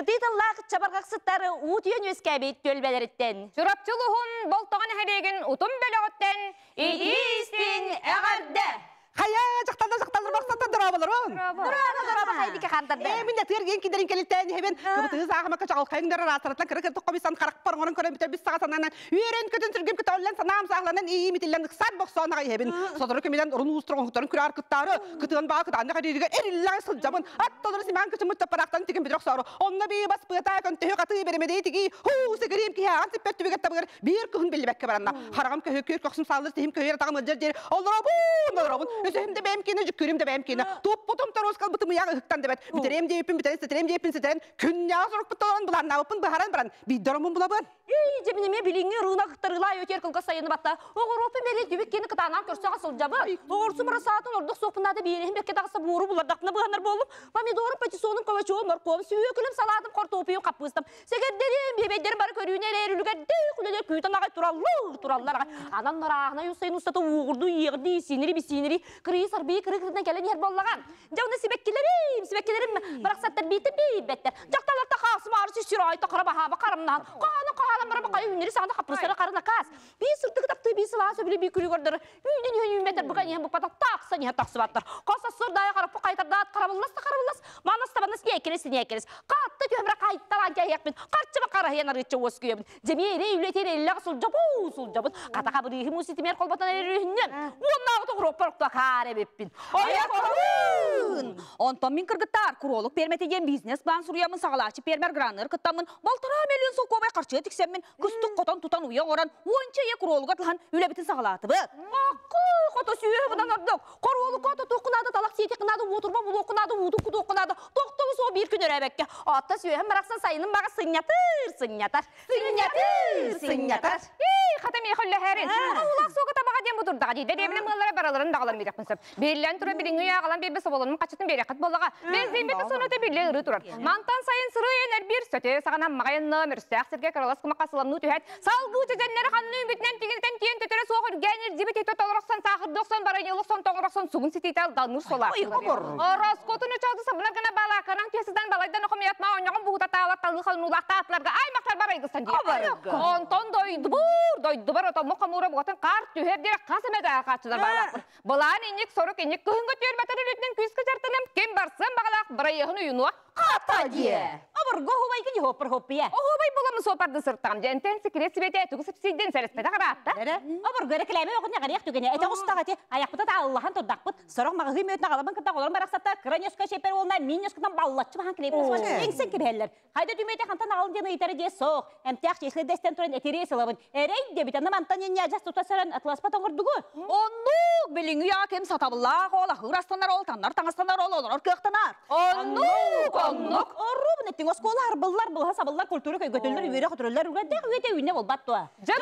Сытыы тыллаах чабырҕахсыттар уу түйэн үөскээбит түөлбэлэриттэн. Чурапчы улууһун Болтоҕо нэһилиэгин Утум бөлөҕүттэн итии-истиҥ эҕэрдэ! Хайа, дьахталлар дьахталлар барсаттан дорооболорун. Дорообо, дорообо, хайдика хантарда. Ээ, мин датыар гиэн кидерин кэлиттээн иһэбин. Кыбытыы саахамакка чаҕылхайын дара раасаратан кыра кырдык хомуйсан харахпар оҥорон көрөн бүтэр бис саҕа санаанан үөрэн көтөн сүргүм көтөҕүллэн санаам саахланан иим итиллэн ыксаат бохсоон аҕай иһэбин. Сотору кэминэн орун уустур оҥоһуктарын күрээр кыттаары кытыан баҕа кытаанах эрииригэр эриллэҕэ сылдьабын. Ат толору симаан кычыммыт таппараахтан тигин бүтэр охсоору. Онно бии бас быатаа көнтөһү хатыы бэрэмэдэй тигии хуу сэгириим киһи ааҕан сиппэт түбүгэр табыгар биир кыһын биллибэккэ баранна. Хараҕым көһү күөр көхсүм сааллар сиһим көһүөр атаҕым ыалдьар диэри олоробун олоробун. Өсөһүм да бэйэм киэнэ дьүккүрүм да бэйэм киэнэ. Туппутум торуоскалбытым ыйаах ыһыктан дэбэт. Бүтэриэм диэбиппин бүтэрэн ситэрем диэбиппин ситэрэн күннээҕи сорукпут толорон былааннаабыппын быһааран баран биирдэ ороммун булабын. Ий, дьэ мин эмиэ билиҥҥи ырыынак ыктарыылаах өтөр кылгас сайыны батта. Оҕуруоппун бэлиэ түбүк киэни кытаанан көрсөҕө сылдьабын. Оҕурсум ырысаатын ордук суоппунаата биэриһин бэккэ тахса буору булардахпына быһанар буоллум. Помидорум, патиссоным, кабачогум, моркуом, сүөкүлүм, салаатым, хортуопуйум, хаппыыстам. Сэгэрдэрим, биэбэйдэрим бары көрүүнү эрээр үлүгэрдээх үлэлэр күүтэн аҕай тураллар, тураллар аҕай. Анан нарааһынай усайын устата уугурдуу, иэҕирдии, синири, бисинири, кырыы сарбыйы кырыы кырыытынан кэлэн иһэр буоллаҕа. Дьэ, уну сибэккилэрим, сибэккилэрим барахсаттар бииртэн биирбэттэр. Дьахталларта хаасымаары сүссүр айта хара баһааба харамнаан, хаана хаалан бара бакайы үннэри саҕана хаппырсара харын акаас. Биир сырдыгы таптыы, биир сылаас сөбүлүү, биир күлү көрдөрөр. Үүнэн иһэн үүммэтэр, бука иһэн букпатах тахсан иһэн тахсыбаттар. Хос ассырдаайы хараппы хайтардаат харабыллас да харабыллас, манас да манас ньээкирис ньээкирис. Хатта түһэмрэ хайталаан кэһиэхпин, харчыба хараһыйан арыычча уоскуйабын. Дьэмиэрэй үлэтин эллэх сылдьабын, сылдьабын. Хата хабырыыһым уситимэр холботон эрэрүһүннэм. Уоннааҕы тоҕуруоппар охтокаар эбиппин. Айаккын! Онтон мин кыргыттаар, куруолук пиэрмэтэ диэн бизнес-план суруйаммын саҕалааччы пиэрмэр граннар кыттаммын, балтараа миллион солкуобай харчыга тиксэммин, кыстык хотон тутан уйа оҥорон, уонча ийэ куруолуга тылһан үлэбитин саҕалаатыбыт. Аккы, хото сүөһү быдан ордук. Хоруолукка тотуоххун наада, талах сиэтиэххин наада, уотурба булуоххун наада, уутун кутуоххун наада. Тохтобу суох биир күн өрөөбөккө. Отто сүөһүм барахсан сайынын баҕа сынньатыр, сынньатар. Сынньатыр, сынньатар. Ии, хата миэхэ үллэһэрин. Улаах суока табаҕа диэн бутурдаҕа дии. Дэриэбинэ мыаллара бараларын даҕалан биэриэхпин сөп. Биллэн турар билиҥҥи үйэ аҕалан биэрбит соболонум хаччытын биэриэххит буоллаҕа. Бензинбит сонута биллэ ырыы турар. Мантан сайын сырыы айан эрбиир сөтүө саҕана маҕайынна мөрсөөх сиргэ кыралас кумахха сыламныы түһэт. Салгыы чэдьэннэри ханна үүммүтүнэн тигинтэн тиэн төтөрө суох үргээн ирдьибит ити толорохсон саахырдыахсан бараньылыхсон тоҥорохсон сугун ситиитэ алданныыр солаах. Ороскуотун учуоту сабынар гына балааканан түһэ балайдан охомуйатма онньоҕун буһута таалар талыы халынуулаах таатыларга аймахтар барайгыстан диир. Онтон дойдубур дойдубар отомму хомуура бугатын хаар түһэр диэри хас эмэ да хааччылар баалаахпын. Былаан инник сорук инник кыһыҥҥы түөрбэтэр үлүтүнэн күүскэ дьартаным ким барсыан баҕалаах бырайыаһын уйунуо. Хата диэ! Обургу оһубайгы дьоһуоппар хоппуйа. Оһубай буламын суопарды сыртаҕым дьэнтэн секрет сибэтэ тугу сипсийдин сэлэспэтэх ыраатта. Эрэ, обургу эрэкилээмэ оҕун эҕэриэх түгэнэ этэ оҕустаҕа ити айахпыта тааллаһан турдахпыт сорох маҕаһыы мүөтүн аҕалабын кытта оҕолорум барахсатта кыра ньоска чиэппэр уолна мин ньоскатан баллаччы баһан килиэппин иҥсэн кэбиһэллэр. Хайда түмүөтэ хантан аҕалын диэн ыйытара дьиэ суох. Эмтээх чиэслэ дэстэн туран этириэ сылабын. Эрэй диэбит аны мантан ньадьас тута саран атласпат оҥордугу. Оннук билиҥҥи үйэҕэ ким сатабыллаах ол аһыыр астанар ол таннар таҥастанар ол олорор кыахтанар. Оннук, оннук. Оруобун эттиҥ оскуола арбыллар, былаһа сабыллар, культура көйгөтөллөр, үөрэх өтөрөллөр, үгэдэх үйэтэ үүнэ буолбат дуо? Дьэ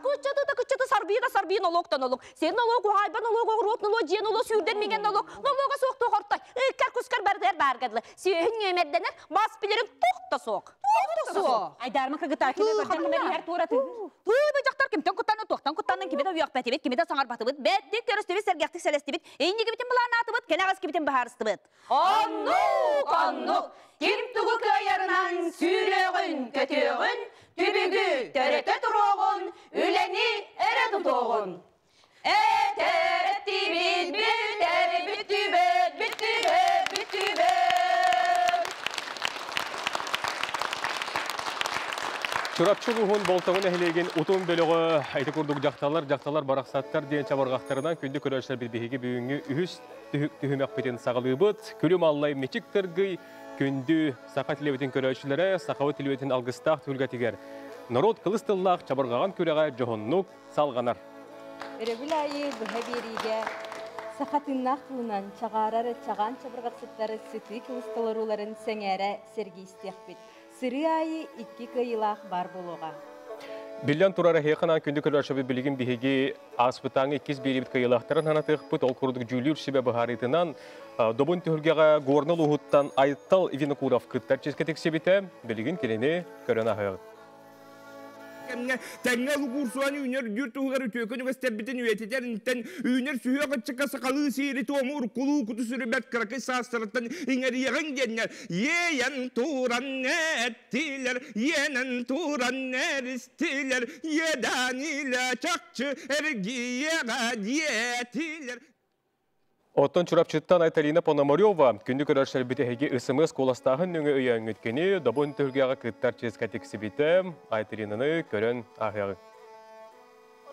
Кыччаты да кыччаты сарбыйы да сарбыйы нолуоктан нолуок. Сен нолуок, уһаайба нолуок, оҕуруот нолуок, дьиэ нолуок, сүүрдэн миҥэн нолуок, нолуога суох туох ортой. Ыккар кускар барытыгар баарга дылы. Сүөһүн нүөмэрдэнэр, бас билэрин туох да суох. Туох да суох. Айдарма кыргыттар кими көрдөн кимэр иһэр туора тыын. Тыыбы дьахтар кимтэн куттанан туохтан куттанан кими да үөхпэтибит, кими да саҥарбатыбыт, бэттик көрүстүбүт, сэргэхтик сэлэстибит, инникибитин былааннаатыбыт, кэнэҕэс кибитин быһаарыстыбыт. Оннук, оннук. Ким тугу кыайарынан сүүрүөҕүн, көтүөҕүн, түбүгү төрөтө туруоҕун, үлэни эрэ тутуоҕун. Этэртибит бүтэр бүттүбэт бүттүбэт бүттүбэт. Чурапчы улууһун Болтоҥо нэһилиэгин Утум бөлөҕө ити курдук дьахталлар дьахталлар барахсаттар диэн чабырҕахтарынан күндү көрөөччүлэр биһиги бүгүҥҥү үһүс түһүмэхпитин саҕалыыбыт. Күлүм аллай мичик тыргый күндү саха телевизин көрөөччүлэрэ сахабыт телевизин алгыстаах түһүлгэтигэр норуот кылыс тыллаах чабырҕаҕын күрэҕэ дьоһуннук салҕанар. Өрөбүл аайы быһа биэриигэ саха тыыннаах тылынан чаҕаарар чаҕаан чабырҕахсыттар сытыы кылыс толорууларын сэҥээрэ сэргии истиэхпит. Сырыы аайы икки кыайыылаах баар буолуоҕа. Биллэн турар, эһиэхэ күндү көрөөччүбүт билигин биһиги ааспытааҥы иккис биэриибит кыайыылаахтарын санатыахпыт. Ол курдук дьүүллүүр сүбэ быһаарыытынан Добун түһүлгэҕэ Горнай улууһуттан Айтал Винокуров кыттар чиэскэ тиксибитэ. Билигин кинини көрөн аһыаҕыт. Кэмҥэ тэҥҥэ лугуурсуһан үүнэр үрдүүр туһугар үтүөкэн үгэстэрбитин үйэтитэр интэн үүнэр сүһүөх ыччакка сахалыы сиэри туому уруккулуу куту сүрү бэрт кыракый саастарыттан иҥэриэҕиҥ диэннэр иэйэн туран эттилэр, иэнэн туран эристилэр, иэдээн чахчы эргийиэҕэ диэтилэр. Оттон Чурапчыттан Айталина Пономарева күндү көрөр эһиги СМС куоластааһын нөҥө өйөөҥҥүт кини добун түһүлгэҕэ кыттар чиэскэ тиксибитэ. Айталинаны көрөн ааһыаҕыҥ.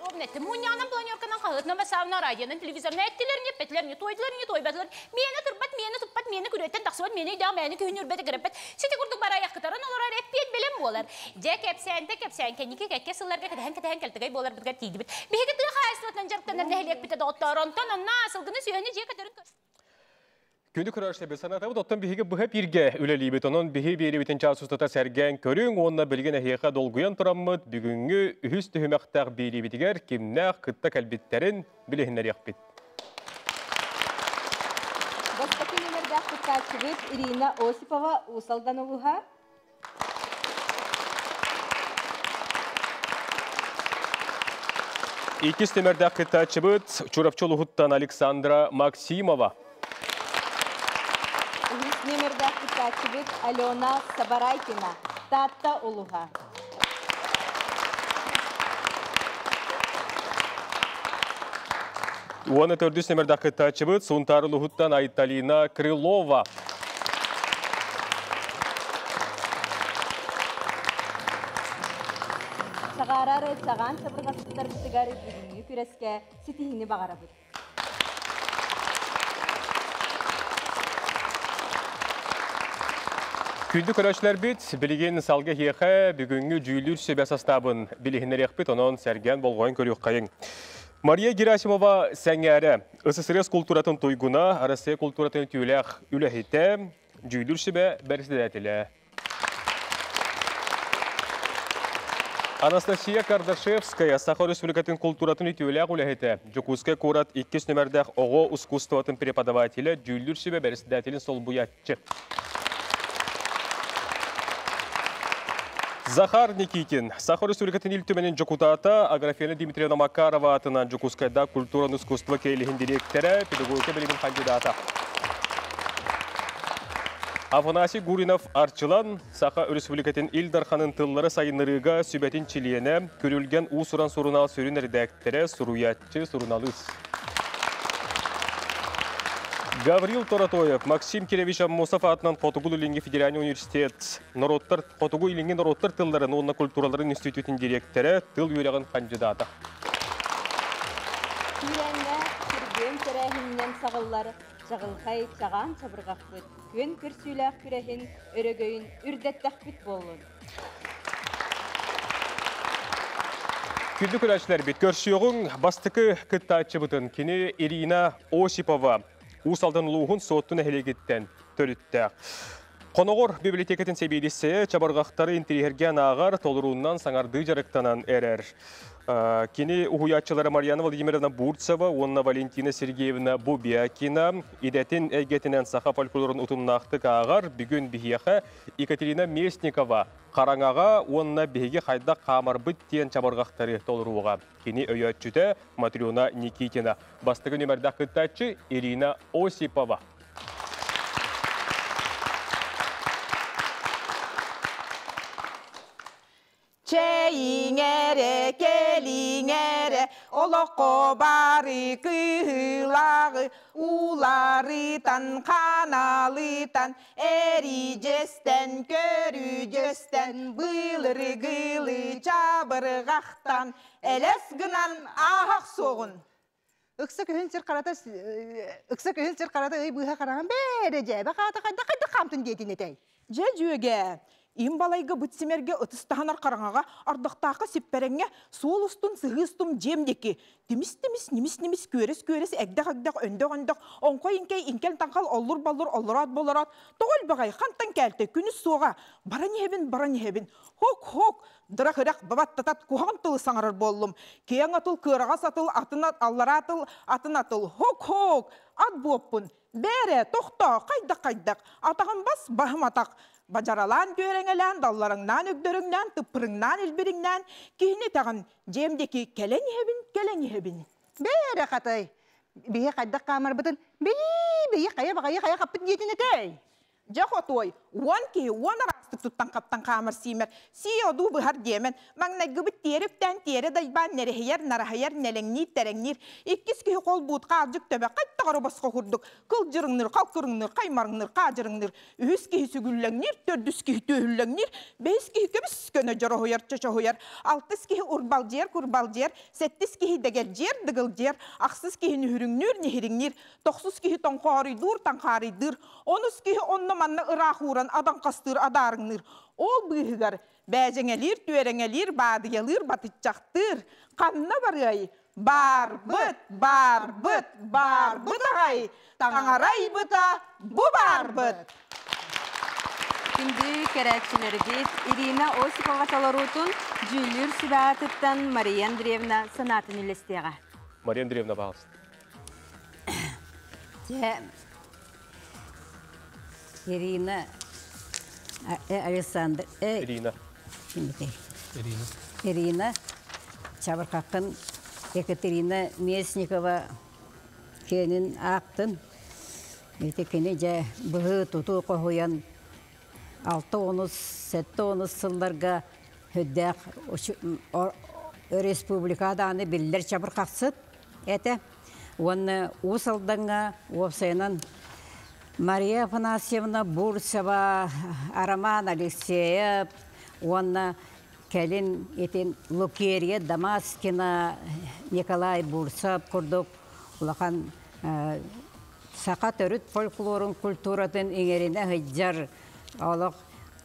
Ровно мунньаҕынан планерканан хаһыатынан бассаабынан радионан телевизорынан эттилэр не эппэтилэр не туойдулар не туойбатылар миэнэ турбат миэнэ туппат миэнэ күрүөттэн тахсыбат миэнэ өйдөөх мээни күһүн үрбэт кэрэппэт сити курдук барайахкытарын олорор эппиэт бэлэм буолар дьэ кэпсээнтэ кэпсээн кэнники кэккэ сылларга кэтэһэн кэтэһэн кэлтэгэй буоларбытыгар тиийдибит биһиги тыа хаһаайыстыбатынан дьарыктанар нэһилиэкпитэ доҕоттоор онтон онно сылгыны сүөһүнү дьиэ көтөрүн Күнү көрөөччүлэр санатабыт, оттон биһиги быһа бииргэ үлэлиибит. Онон биһи биэрибитин чаас устата сэргээн көрүҥ уонна билигин эһиэхэ долгуйан тураммыт бүгүҥҥү үһүс түһүмэхтээх биэриибитигэр кимнээх кытта кэлбиттэрин билиһиннэриэхпит. Бастакы нүөмэрдээх кыттааччыбыт Ирина Осипова Уус Алдан улууһа. Иккис нүөмэрдээх кыттааччыбыт Чурапчы улууһуттан Александра Максимова. Үһүс нүөмэрдээх кыттааччыбыт Алена Сабарайкина Таатта улууһа. Уонна төрдүс нүөмэрдээх кыттааччыбыт Сунтаар улууһуттан Айталина Крылова. Чаҕаарар чаҕаан чабырҕасыттарбытыгар бүгүҥҥү күрэскэ ситиһиини баҕарабыт. Күндү көрөөччүлэрбит, билигин салгы эһиэхэ бүгүҥҥү дьүүллүүр сүбэ састаабын билиһиннэриэхпит, онон сэргээн болҕойон көрүөххэйиҥ. Мария Герасимова Сэҥээрэ, СССР култууратын туйгуна, Россия култууратын үтүөлээх үлэһитэ, дьүүллүүр сүбэ бэрэссэдээтэлэ. Анастасия Кардашевская, Саха Республикатын култууратын үтүөлээх үлэһитэ, Дьокуускай куорат иккис нүмердээх оҕо искусствотын преподавателэ, дьүүллүүр сүбэ бэрэссэдээтэлин солбуйааччы. Захар Никитин, Саха Республикатын Ил Түмэнин дьокутаата, Аграфена Дмитриевна Макарова атынан Дьокуускайда культураны искусство киэлиһин дириэктэрэ, педагогика билимин кандидата. Афанасий Гуринов Арчылан, Саха Республикатын Ил Дарханын тыллары сайыннарыыга сүбэтин чилиэнэ, Күрүлгэн уус-уран сурунаал сүрүн эрэдээктэрэ, суруйааччы, суруналыыс. Гаврил Торотоев, Максим Киревич Аммосов аатынан Хотугу-Илиҥҥи федеральный университет норуоттар Хотугу-Илиҥҥи норуоттар тылларын уонна культураларын институтун дириэктэрэ, тыл үөрэҕин хандьыдаата. Күүрээннээх күргүөм тэрээһининэн саҕыллар чаҕылхай чаҕаан чабырҕахпыт күөн көрсүүлээх күрэһин өрөгөйүн үрдэттэхпит буоллун. Күндү көрөөччүлэрбит, көрсүөҕүҥ бастакы кыттааччыбытын кини Ирина Осипова Уус Алдан улууһун Суотту нэһилиэгиттэн төрүттээх. Хоноҕор библиотекатын сэбиэдиссэйэ чабырҕахтары интириэһиргээн ааҕар, толоруунан саҥардыы дьарыктанан эрэр. Кини уһуйааччылара Марьяна Владимировна Бурцева уонна Валентина Сергеевна Бубякина идэтин эйгэтинэн саха фольклорун утумнаахтык ааҕар. Бүгүн биһиэхэ Екатерина Местникова хараҥаҕа уонна биһиги хайдах хаамарбыт диэн чабырҕахтары толоруоҕа. Кини өйөөччүтэ Матрена Никитина. Бастакы нүмердээх кыттааччы Ирина Осипова. Чэйиҥэрэ, кэлиҥэрэ, олоххо бары кыһыылааҕы ууларытан, ханалытан, эридьэстэн, көрүдьөстөн, былыргылыы чабырҕахтан, элэс гынан ааһах суоҕун. Ыкса күһүн сир харата ыкса күһүн сир харата ый быыһа хараҥан бээрэ дьээбэ хаата хайдах хайдах хаамтын диэтин этэй. Дьэ дьүөгэ, им балайга быт симэргэ ытыс таһынар хараҥаҕа ардахтаахха сиппэрэҥҥэ суол устун сыһыы устум дьиэм диэки тимис-тимис нимис-нимис күөрэс-күөрэс эгдэх-эгдэх өндөх-өндөх оҥхой-иҥкэй иҥкэл-таҥхал оллур-боллур оллороот-боллороот тоҕо элбэҕэй хантан кээлтэй күнүс суоҕа баран иһэбин баран иһэбин хок-хок Дырах-ырах бабаттатат куһаҕан тылы саҥарар буоллум. Киэҥ атыл, кыараҕас атыл, атын аллараа атыл, атын атыл. Хок-хок! Ат буоппун. Бээрэ, тохтоо, хайдах-хайдах. Атаҕым бас, баһым атах. Бадьаралаан түөрэҥэлээн, далларыҥнаан өгдөрүҥнээн, тыппырыҥнаан илбириҥнээн, киһини итэҕин, дьиэм диэки кэлэн иһэбин, кэлэн иһэбин. Бээрэ хатай, биһи хайдах хаамарбытын бии бии хайа баҕайы хайа хаппыт диэтин этэй. Дьэ хотуой, уон киһи уон араастык туттан-хаптан хаамар сиимэр, сии одуу быһар диэмэн, маҥнайгыбыт тиэрэ үктээн тиэрэ дайбаан нэрэһийэр, нараһыйар, нэлэҥниир, тэрэҥниир, иккис киһи холбуут хаалдьык төбө хайдах эрэ босхо курдук кылдьырыҥныыр, халкырыҥныыр, хаймарыҥныыр, хаадьырыҥныыр, үһүс киһи сүгүллэҥниир, төрдүс киһи түөһүллэҥниир, бэһис киһи көбүс көнө дьороһуйар, чочоһуйар, алтыс киһи урбалдьыйар, курбалдьыйар, сэттис киһи дэгэлдьийэр, дыгылдьыйар, ахсыс киһи нүһүрүҥнүүр, ниһириҥниир, тохсус киһи тоҥхооруйдуур, таҥхаарыйдыыр, онус киһи онно-манна ыраах ууран адаҥхастыыр, адаарыҥныыр. Ол быыһыгар бээдьэҥэлиир, түөрэҥэлиир, баадыйалыыр, батыччахтыыр. Ханна барыай? Баарбыт, барбыт, баарбыт аҕай, таҥарайбыта бу баарбыт. Күндү кэрээччилэрбит Ирина Осипова толоруутун дьүүллүүр сүбэ аатыттан Мария Андреевна санаатын үллэстиэҕэ. Мария Андреевна, пожалуйста. Дьэ, Ирина Александр Ирина. Ирина. Ирина Чабырхаккын Екатерина Местникова киэнин аактын. Ити кини дьэ быһыы тутуу хоһуйан 6-10 7-10 сылларга үрдээх республика даҕаны биллэр чабырхахсыт этэ. Уонна Уус Алдаҥҥа уопсайынан Мария Афанасьевна Бурцева, Роман Алексеев уонна кэлин итин Лукерья Дамаскина, Николай Бурцев курдук улахан саха төрүт фольклорун культуратын иҥэринэ сылдьар олох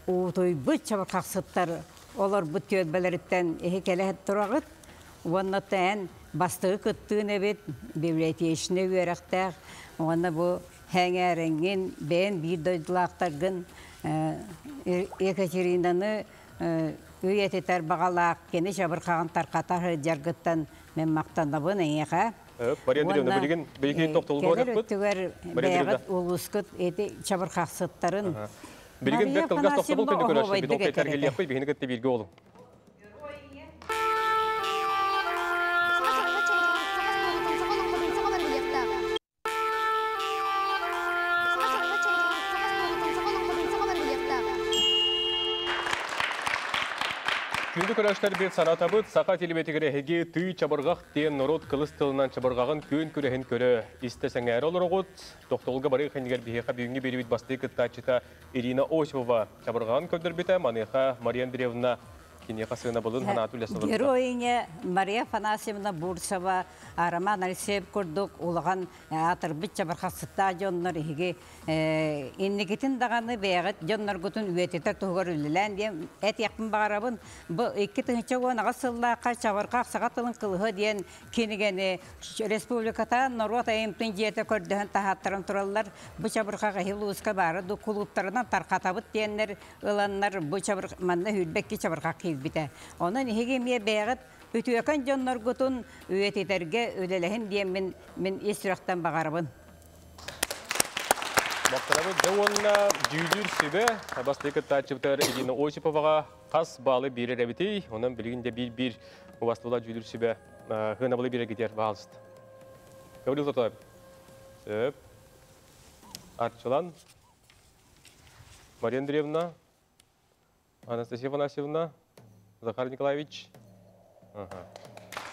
уутуйбут чабырхахсыттар олорбут түөлбэлэриттэн иһи кэлэ тураҕыт. Уонна тээн бастакы кыттыын эбит, библиотечнай үөрэхтээх, уонна бу хэҥээрэҥҥин, бэйэн биир дойдулаахтаргын Екатеринаны үйэтитэр баҕалаах кини чабырхаҕын тархатар сылдьаргыттан мен махтанабын эйиэхэ. Мария Андреевна, билигин билигин тохтолго Кэлэр өттүгэр бэйэҕит улуускут эти чабырхахсыттарын Билигин бэрт кылгас тохтобул күнү көрөшөбүт, ол кэтэргелиэхпит, биһини кытта бииргэ олуҥ. Күндү көрөөччүлэр санатабыт, саха телебетигэр эһиги тыы чабырҕах диэн норуот кылыс тылынан чабырҕаҕын күөн күрэһин көрө истэ сэҥээрэ олороҕут. Тохтолго барыы хэнигэр биһиэхэ бүгүҥҥү биэрибит бастыы кыттааччыта Ирина Осипова чабырҕаҕын көрдөрбүтэ. Маныаха Мария Андреевна киниэхэ сыанабылын санааты үлэ сылдьар. Героиня Мария Афанасьевна Бурцева, Роман Алексеев курдук улахан аатырбыт чабырхасыттаах дьоннор иһиги инникитин даҕаны бэйэҕит дьонноргутун үйэтитэр туһугар үлэлээн диэн этиэхпин баҕарабын. Бу 2018 сыллаахха Чабырҕах саха тылын кылыһа диэн кинигэни республиката норуот айымтын дьиэтэ көрдөһөн таһааттаран тураллар. Бу чабырҕах эһи улууска баара ду кулууптарынан тархатабыт диэннэр ыланнар бу чабыр манна хүрбэкки чабырҕах киирбитэ. Онон иһиги эмиэ бэйэҕит үтүөкэн дьонноргутун үйэтитэргэ үлэлэһин диэн мин мин ис сүрэхтэн баҕарабын. Махтанабыт дьэ уонна дьүүлүүр сүбэ бастакы кыттааччыбытыгар Ирина Осиповаҕа хас баалы биэрэр эбитий? Онон билигин де биир-биир убастыбыла дьүүлүүр сүбэ хыанабылы биэрэргитигэр баалыст. Гаврил Тотоев. Сөп. Арчылан. Мария Андреевна. Анастасия Афанасьевна. Захар Николаевич.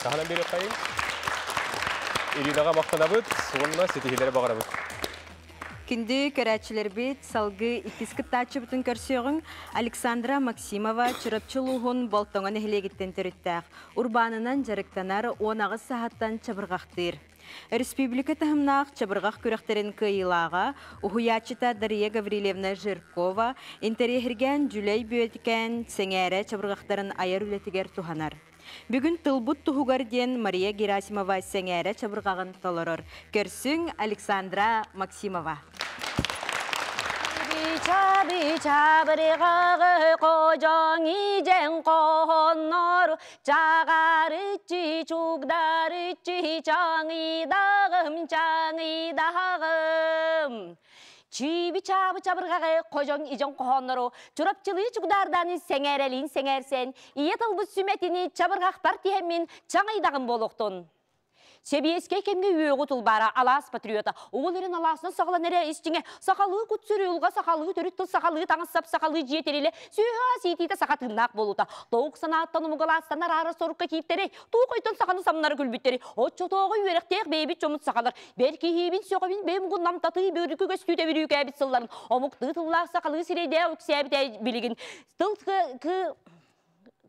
Таһынан биэриэххэйиҥ. Иринаҕа махтанабыт, уонна ситиһиилэри баҕарабыт. Күндү көрөөччүлэрбит, салгыы иккис кыттааччыбытын көрсүөҕүҥ. Александра Максимова Чурапчы улууһун Болтоҥо нэһилиэгиттэн төрүттээх. Урбаанынан дьарыктанар 18 саһаттан чабырҕахтыыр. Республика таһымнаах чабырҕах күрэхтэрин кыайыылааҕа, уһуйааччыта Дария Гаврильевна Жиркова интэриэһиргээн Дьүлэй Бүөтүкээн сэҥээрэ чабырҕахтарын айар үлэтигэр туһанар. Бүгүн тылбыт туһугар диэн Мария Герасимова сэҥээрэ чабырҕаҕын толорор. Көрсүҥ Александра Максимова. Чабырҕаҕы қожоң ижен қоһоннору чаҕарыччы чугдарыччы чаҥыйдагым чаҥыйдагым. Чыыбы-чаабы чабырҕаҕы хожоҥ ижоҥ хоһооннору Чурапчылыы чугдаардааны сэҥээрэлиин сэҥээрсэн, ийэ тылбыт сүмэтини чабырҕахпар тиһэммин чаҥыйдаҕым буолуохтун. Сэбиэскэй кэмҥэ үөҕү тылбаара алаас патриота уол эрин алаасынан саҕалан эрэ истиҥэ сахалыы кут сүрүлҕа сахалыы төрүт тыл сахалыы таҥас-сап сахалыы дьиэ тэрилэ сүөһү ас иитиитэ саха тыыннаах буолуута тоук санааттан омугалаастан араара сорукка кииртэри туох ойтон саханы самнары күлбүттэри оччотооҕу үөрэхтээх бэйэбит дьоммут сахалар бэркиһиибин сөҕөбүн бэйэм намтатыы бөрүкү көстүүтэ бүрүүкээбит сылларын омуктыы тыллаах сахалыы сирэйдээх үксээбитэ билигин тыл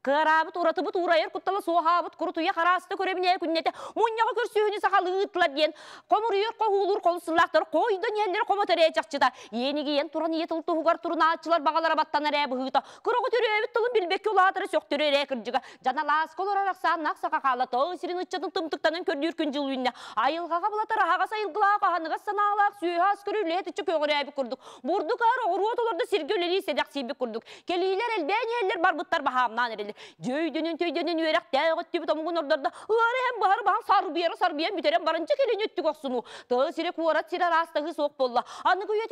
Кыараабыт уратыбыт уурайар куттала суоһаабыт курутуйа харааста көрөбүнэ күннэтэ мунньаҕы көрсүһүүнү сахалыы ыыттылар диэн хомуруйар хоһуулуур холсулаахтар хойдон иһэллэр хомот эрэ чахчыта иэнигийэн туран ийэ тыл туһугар турунааччылар баҕалара баттанар ээ быһыыта кыраҕы төрөөбүт тылын билбэккэ улаатара сөхтөрө эрэ кырдьыга дьаналааска олорор ахсааннаах саха хаала тоо сирин ыччатын тымтыктанан көрдүүр күн дьыл үүннэ айылҕаҕа былатар аһаҕас айылгылаах аһыныгас санаалаах сүөһү ас көрүү үлэһит ычча көҕүрээбит курдук бурдук аар оҕуруот олордо сиргэ үлэлии сэдэхсийбит курдук Кэлиилэр элбээн иһэллэр барбыттар баһаамнаан эрэллэр. Дьөйдөнөн төйдөнөн үөрэхтээх өттүбүт омугун ордордо. Ыары иһэн быһар баһан сарбыйара сарбыйан бүтэрэн барынча кэлин өттүк охсунуу. Тыа сири куорат сири араастаһыы суох буолла. Аныгы үйэ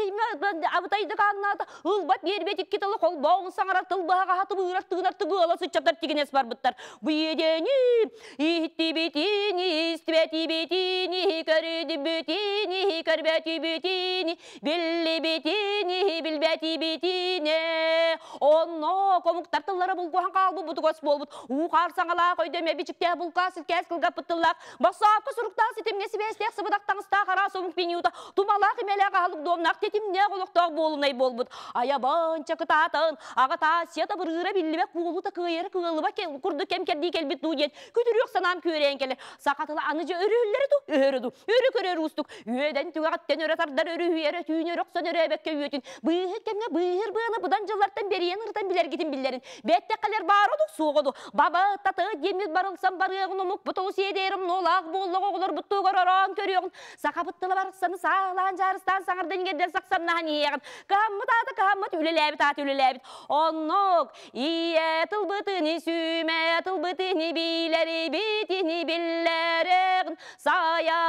абытайдык ааннаата ылбат биэрбэт икки тылы холбоон саҥарар тыл быһаҕаһа тыбыырар тыынар тыгыала сыччатар тигинэс барбыттар. Бу иэдэни иһиттибитини истибэтибитини көрүдүбүтини көрбөтүбүтини Биллибитини, билбэтибитини, онно комуктар тыллара булгуһан хаалбыт бутугас буолбут, уу-хаар саҥалаах өйдөмө бичиктээх булкаас илкээс кылгаппыт тыллаах, бассаапка суруктаах ситимҥэ сибээстээх сыбыдах таҥастаах араас омук менюта, тумалаах имэлээх аһылык дуомнаах тэтимнээх олохтоох буолунай буолбут. Айабанча кытаатан, аҕата Асията бырыыра биллибэт куолута кыайара кыаллыбат курдук кэм кэрдии кэлбит дуу диэн күтүрүөх санаам күөрэйэн кэлэр. Саха тыла аны дьэ өрүһүллэрэ дуу, өһөрө дуу, өрө көрөр уустук. Үөдэн түгэҕиттэн өрө тардар өрүһүйэр өтүүнү өрө охсон өрөөбөккө үөтүн. Быыһык кэмҥэ быыһыр быаны быдан дьыллартан бэрийэн ырытан билэргитин биллэрин. Бэттэххэлэр баара дуу, суоҕа дуу. Баба таты диэммит барылсан барыаҕын омукпут олус иэдээрим нуолаах буоллаҕ оҕолорбут тугар ороон көрүөҕүн. Сахабыт тыла барахсаны саалаан дьаарыстаан саҥардан иҥэрдэн сахсаннаһан иһиэҕин. Кыһаммыт аата кыһаммыт, үлэлээбит аата үлэлээбит. Оннук Ийэ тылбытыни сүүмэ тылбытыни билэрибитини биллэрэҕин Сайа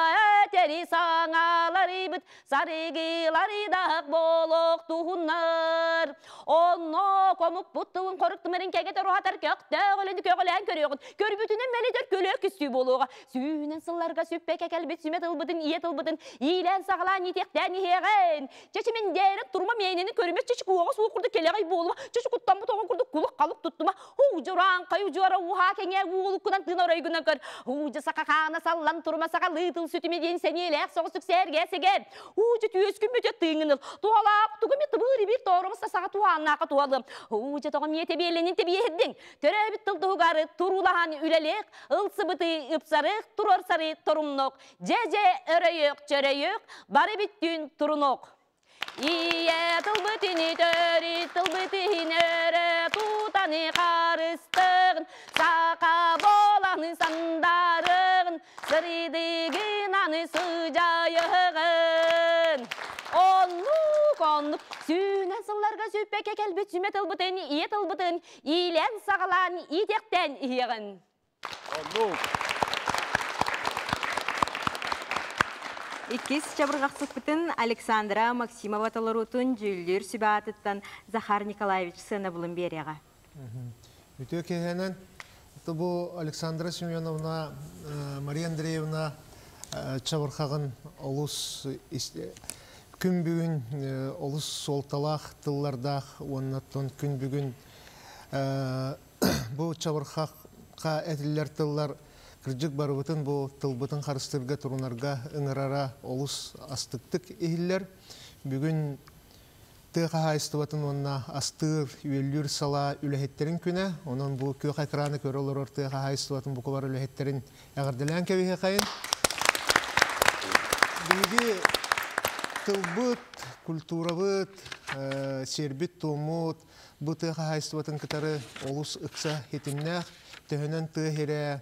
этэри саҥаларыбыт сарыгыларыдах буолуохтуһуннар Онно комукпут тылын хоруктумарын кэгэтэр уһатар көхтөөх үлэни көҕүлээн көрүөҕүн көрбүтүнэн мэлитэр көлө күстүү буолуоҕа Сүүһүнэн сылларга сүппэккэ кэлбит сүмэ тылбытын ийэ тылбытын иилээн саҕалаан иитиэхтээн иһиэҕин Чэчимин дээрэ турума мээнэни көрүмэ чычкуоҕа суох курдук кэлэҕэй буолума чычкуттаммыт оҕо курдук кулук-халык туттума уудьураан удьуора ууһаа кэҥээ уулуккунан тыын оройгунан көр уудьа саха хаана саллан турума сахалыы тыл сүтүмэ диэн сэниэлээх соҕус үксээргээ сэгэр уудьа түөскүн бүтэ тыыҥын ыл туһалаах тугу эмэ тыбыыр ибир тоорумуста саха туһааннаахха туһалыам уудьа тоҕо миэ тэбиэлэнин тэбиэһирдиҥ төрөөбүт тыл туһугар туруулаһан үлэлиэх ылсыбыты ыпсарыах туруорсары торумнук Дьэ-дьэ өрөйүк, чөрөйүк, бары бүттүүн турунук. Ийэ тылбыт ини төрүт тылбыт иһин өрө тутаны харыстыгын, саха буоланы сандарыгын, сырыдыгын аны сыдьайыгын. Оннук, оннук, сүүнэн сылларга сүппэккэ кэлбит сүмэ тылбытын, ийэ тылбытын иилэн саҕалаан иитиэхтээн иһиэҕин. Оннук. Иккис чабырҕахсыппытын Александра Максимова толоруутун дьүүллүүр сүбэ аатыттан Захар Николаевич сыанабылын биэриэҕэ. Үтүө киэһэнэн бу Александра Семеновна, Мария Андреевна чабырҕаҕын олус күн бүгүн олус суолталаах тыллардаах уонна күн бүгүн Бу чабырхахха этиллэр тыллар кырдьык барыбытын бу тылбытын харыстыырга турунарга ыҥырара олус астыктык иһиллэр. Бүгүн тыа хаһаайыстыбатын уонна астыыр, үөллүүр салаа үлэһиттэрин күнэ. Онон бу күөх экраны көрө олорор тыа хаһаайыстыбатын букубар үлэһиттэрин эҕэрдэлээн кэбиһиэхэйин. Биһиги тылбыт, культурабыт, сиэрбит-туоммут, Бу тыа хаһаайыстыбатын кытары олус ыкса ситимнээх, төһөнөн тыа сирэ,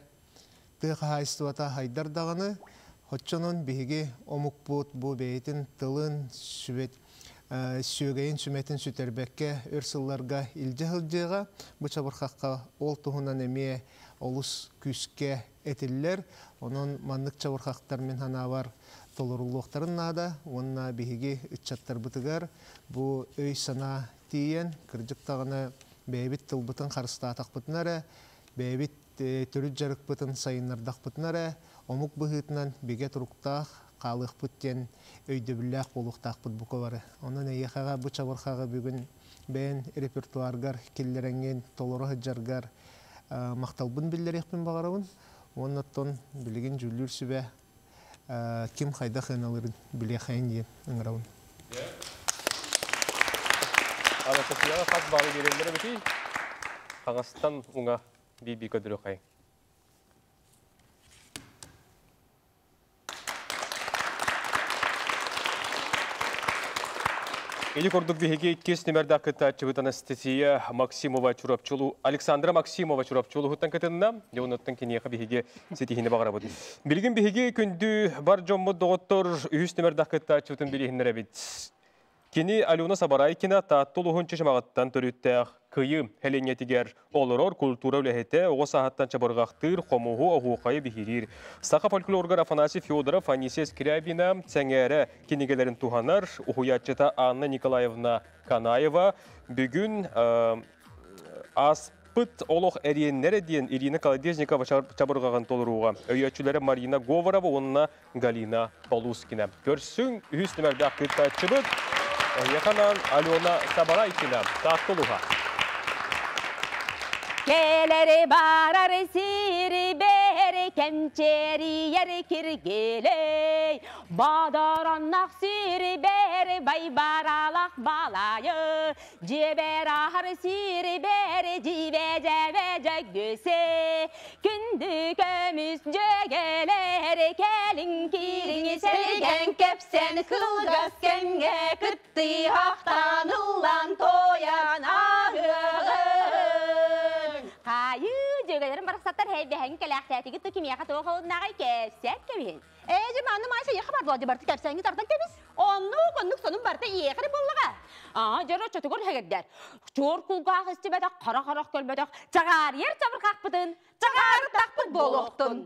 тыа хаһаайыстыбата хайдар даҕаны, оччонон биһиги омукпут бу бэйэтин тылын, сүбэт, сүөгэйин сүмэтин сүтэрбэккэ өр сылларга илдьэ сылдьыаҕа. Бу чабырхахха ол туһунан эмиэ олус күүскэ этиллэр. Онон маннык чабырхахтар мин санаабар толоруллуохтарын наада уонна биһиги ыччаттарбытыгар бу өй-санаа тиийэн, кырдьык даҕаны бэйэбит тылбытын харыстаатахпытына эрэ, бэйэбит төрүт дьарыкпытын сайыннардахпытына эрэ, омук быһыытынан бигэ туруктаах хаалыахпыт диэн өйдөбүллээх буолуохтаахпыт бука бары. Онон эйиэхэҕэ бу чабырҕаҕы бүгүн бэйэн репертуаргар киллэрэҥҥин толоро сылдьаргар махталбын биллэриэхпин баҕарабын. Уонна оттон билигин дьүүллүүр сүбэ ким хайдах ыаналыырын билиэхэйин диэн ыҥырабын. Анастасияҕа хас баалы биэрэллэр эбитий? Хаҥастан уҥа биир-биир көрдөрүөххэйиҥ. Ити курдук биһиги иккис нүмердаах кыттааччыбыт Анастасия Максимова Чурапчылу Александра Максимова Чурапчылуһуттан кытынна. Дьэ онуттан киниэхэ биһиги ситиһини баҕарабыт. Билигин биһиги күндү бар дьоммут доҕоттор үһүс нүмердаах кыттааччыбытын билиһиннэрэбит. Кини Алена Сабарайкина Таатта улууһун Чычымаҕыттан төрүттээх Кыйы сэлиэнньэтигэр олорор культура үлэһитэ, оҕо сааһыттан чабырҕахтыыр, хомуһу, оһуохайы биһириир. Саха фольклоругар Афанасий Федоров, Анисия Скрябина, Сэҥээрэ кинигэлэрин туһанар, уһуйааччыта Анна Николаевна Канаева бүгүн ааспыт олох эриэннэрэ диэн Ирина Колодезникова чабырҕаҕын толорууга өйөөччүлэрэ Марина Говорова уонна Галина Полускина. Көрсүҥ үһүс нүмердээх кыттааччыбыт эһиэхэ Алена Сабарайкина, Таатта улууһа. Кэлэри барар сири бэри кэмчэрийэр киргилей Бадараннах сири бэри байбаралах балайы Дьиэбэр аһар сири бэри дьиибэ дьэбэ дьөгүсэ Күндү көмүс дьүөгэлэр кэлиҥ киириҥ сэргэн кэпсэн кылгас кэмҥэ кыттыһахтан ыллаан туойан ааһыаҕыҥ. Хаайыы дьүөгэлэрим барахсаттар һэйбэһэҥ кэлээхтээтигит ту кимиэхэ туох олуннаҕай кэпсэт кэбиһин. Ээ, дьэ, манна Маайса эйиэхэ бар буолла, барыта кэпсээҥҥи тардан кэбис. Оннук, оннук сонун барыта эйиэхэ эрэ буоллаҕа. Аа, дьэ, оччотугар һэгэрдэр. Чуор кулгаах истибэтэх, хара харах көрбөтөх, чаҕаарыйар чабырҕахпытын чаҕаарытахпыт буолуохтун.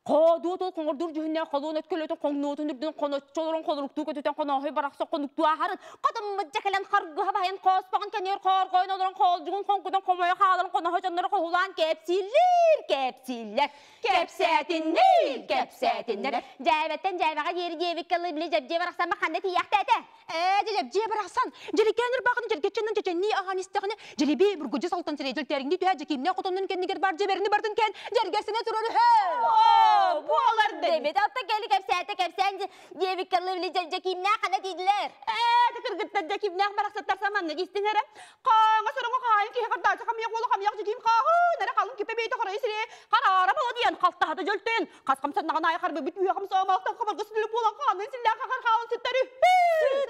Хоодуу тыл хоҥордуур дьүһүннээх холуон өткөлөтүн хоҥнуотун үрдүн хоноччолорун холоруктуу көтүтэн хонооһой барахса хонуктуу ааһарын хотоммут дьэ кэлэн харгыһа баһайан хооспоҕун кэниэр хоорҕойун олорон хоолдьугун хоҥкутан хомойо хааларын хоноһо дьонноро хоһулаан кэпсииллэр кэпсииллэр кэпсээтиннэр кэпсээтиннэр дьээбэттэн дьээбэҕэ диэри диэбиккэ ылы били дьэбдьиэ барахсан ханна тиийэхтээтэ Ээ, дьэбдьиэ барахсан, дьэликээн ырбаахын дьэргэччэнэн чэчэннии аһаан истэҕинэ, дьэлибии бургудьу салтан сирэй дьэлтээриҥнии түһэ дьэкиимнээх хотоннун кэннигэр баар дьэбэрини бардын кээн дьэргэсинэ турар үһү. Оо, буолар дэбит. Оттон кэли кэпсээтэ кэпсээн диэбиккэ ылы били дьэкиимнээх ханна тиийдилэр? Ээ, кыргыттар дьэкиимнээх барахсаттар саманна истиҥ эрэ. Хаҥа сороҥо хаайын киһи хардаачы хамыйах уола хамыйах дьэкиим хааһын эрэ халыҥ киппэ бэйэтэ хорой сири хараара бола диэн халтаһата дьөлтөйөн хас хамсаннаҕын аайы харбыйбыт үһэ хамсаамаахтан хабарга сүлү буолан хаанын силлээх хахар хаалан сыттар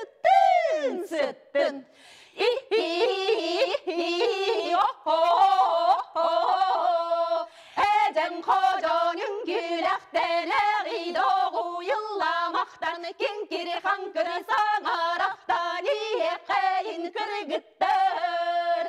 Сыттын, сыттын. Эдем хожонун күлэхтэнэҕи доҕуйулламахтан киҥкири хаҥкыры саҥарахтан иһэххэйин кыргыттар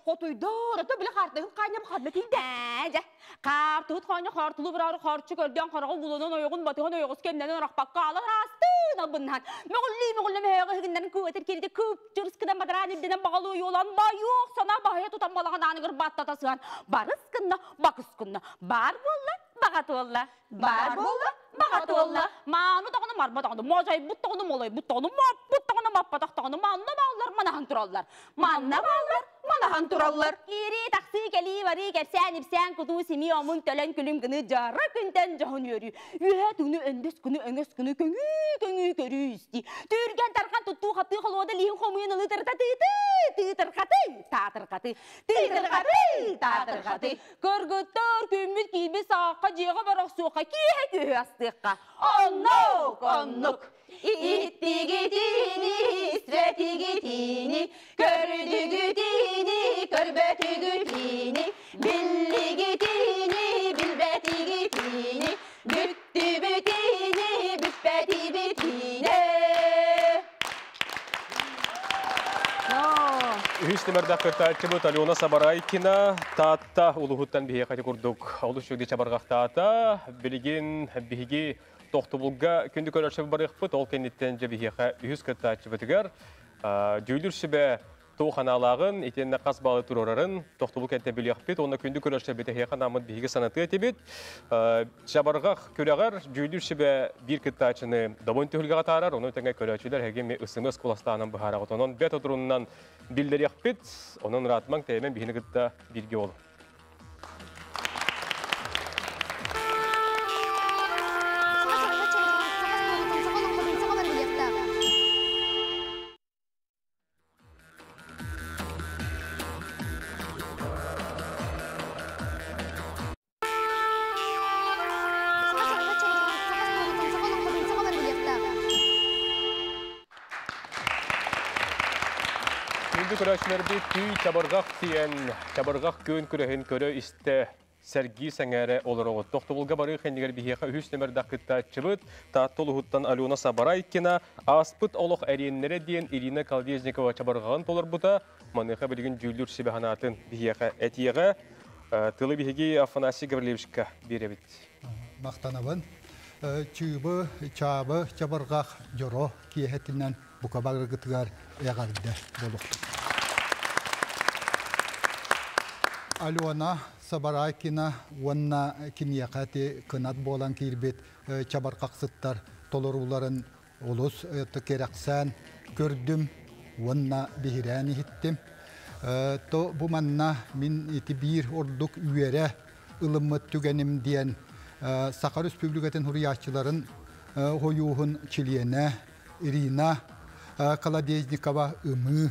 Хотуйдор, ото били хаартыгын хаанньам ханна тиийдэ? Ээ, дьэ, хаартыгыт хоонньо хаартылыы бараары харчы көрдөөн хараҕы буланан ойоҕун батыһан ойоҕос кэмнэнэн арахпакка аалан аастын албыннаһан мөҕүллүү-мөҕүллэ мөһөөҕө иһигиннэрин кыытыр кирити кыыпчырыс гынан бадараан үрдүнэн баҕалыы ойуолаан байуох санаа баһыйа тутан балаҕан ааныгар баттата сыһан барыс гынна бакыс гынна бар буолла баҕа туолла бар буолла баҕа туолла мааны даҕаны марба даҕаны модьайбыт даҕаны молойбут даҕаны моппут даҕаны маппатах даҕаны манна бааллар манаһан тураллар манна бааллар манаһан тураллар. Киирии тахсыы кэлии барыы кэпсээн ипсээн кутуу симии омун төлөн күлүм гыны дьара күнтэн дьоһун үөрүү. Үөһэ түҥнү өндөс күнү өҥөс күнү көҥүү көҥүү көрүү исти. Түргэн тархан туттуу хаптыы холуода лиһин хомуйан ылыы тырытатыыты тыытырхаты таатырхаты тыытырхаты таатырхаты. Кыргыттар күммүт киирбит саахха дьиэҕэ барахсуохха киэһэ күөһү астыахха. Оннук, оннук. Иттигитини, истибэтигитини, көрдүгүтини, көрбөтүгүтини, биллигитини, билбэтигитини, бүттүбүтини, бүппэтибитини. Үһүс Үһүс нөмэрдээх кыттааччыбыт Алена Сабарайкина Таатта улууһуттан биһиэхэ ити курдук олус үчүгэй чабырҕахтаата. Билигин биһиги тохтобулга күндү көрөөччү барыахпыт. Ол кэнниттэн дьэ биһиэхэ үһүс кыттааччыбытыгар дьүүлүр сүбэ туох анаалааҕын, итиэннэ хас баалы туруорарын тохтобул кэнтэ билиэхпит уонна күндү көрөөччүлэрбит эһиэхэ анааммыт биһиги санатыа этибит. Чабырҕах күрэҕэр дьүүллүүр сүбэ биир кыттааччыны добун түһүлгэҕэ таарар, ону тэҥэ көрөөччүлэр эһиги эмиэ ысымыс куластаанан быһаараҕыт. Онон бэт отурунан биллэриэхпит, онон ыраатымаҥ тэйэмэн биһини кытта бииргэ буолуҥ. Күндү көрөөччүлэрбит түй чабырҕах тиэн чабырҕах күөн күрэһин көрө-истэ сэргии сэҥээрэ олороҕут. Тохтобулга барыы кэннигэр биһиэхэ үһүс нөмэрдээх кыттааччыбыт Таатта улууһуттан Алена Сабарайкина «Ааспыт олох эриэннэрэ» диэн Ирина Колодезникова чабырҕаҕын толорбута. Маныаха билигин дьүүллүүр сүбэ санаатын биһиэхэ этиэҕэ. Тылы биһиги Афанасий Гаврильевичка биэрэбит. Махтанабын. Чыыбы, чаабы, чабырҕах дьоро киэһэтинэн бука барыгытыгар эҕэрдэ буолуохтун. Алена Сабарайкина уонна киниэхэ ити кынат буолан киирбит чабырҕахсыттар толорууларын олус кэрэхсээн көрдүм уонна биһирээн иһиттим. То бу манна мин ити биир ордук үөрэ ылыммыт түгэним диэн Саха Республикатын суруйааччыларын хойууһун чилиэнэ Ирина Колодезникова ымыы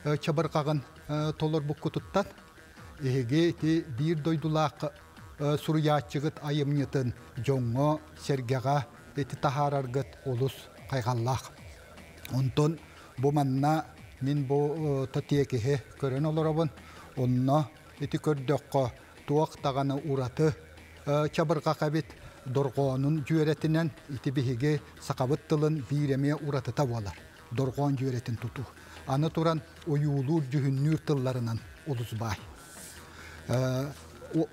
чабырҕаҕын толорбуккутуттан эһиги ити биир дойдулаах суруйааччыгыт айымньытын дьоҥҥо сэргэҕэ ити таһаараргыт олус хайҕаллаах. Онтон бу манна мин бу тиэкиһи көрөн олоробун. Онно ити көрдөххө туох даҕаны ураты чабырҕах эбит дорҕоонун дьүөрэтинэн ити биһиги сахабыт тылын биир эмиэ уратыта буолар. Дорҕоон дьүөрэтин тутуу. Аны туран ойуулуур дьүһүннүүр тылларынан олус баай.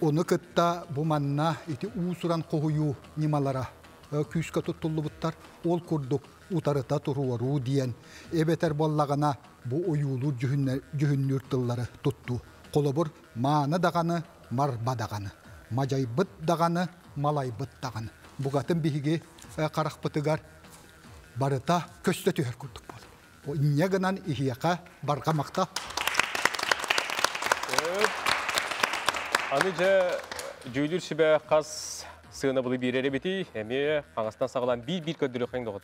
Ону кытта бу манна ити уус-уран хоһуйуу ньымалара күүскэ туттуллубуттар. Ол курдук утарыта туруоруу диэн эбэтэр буоллаҕына бу ойуулуур дьүһүннүүр тыллары туттуу. Холобур, мааны даҕаны, марба даҕаны, мадьайбыт даҕаны, малайбыт даҕаны. Бугатын биһиги харахпытыгар барыта көстө түһэр курдук буолар. Инньэ гынан иһиэхэ барҕа махтал. Аны дьэ дьүүлүр сүбэ хас сыанабылы биэрэр эбитий, эмиэ хаҥастан саҕалаан биир-биир көрдөрүөххүн доҕот.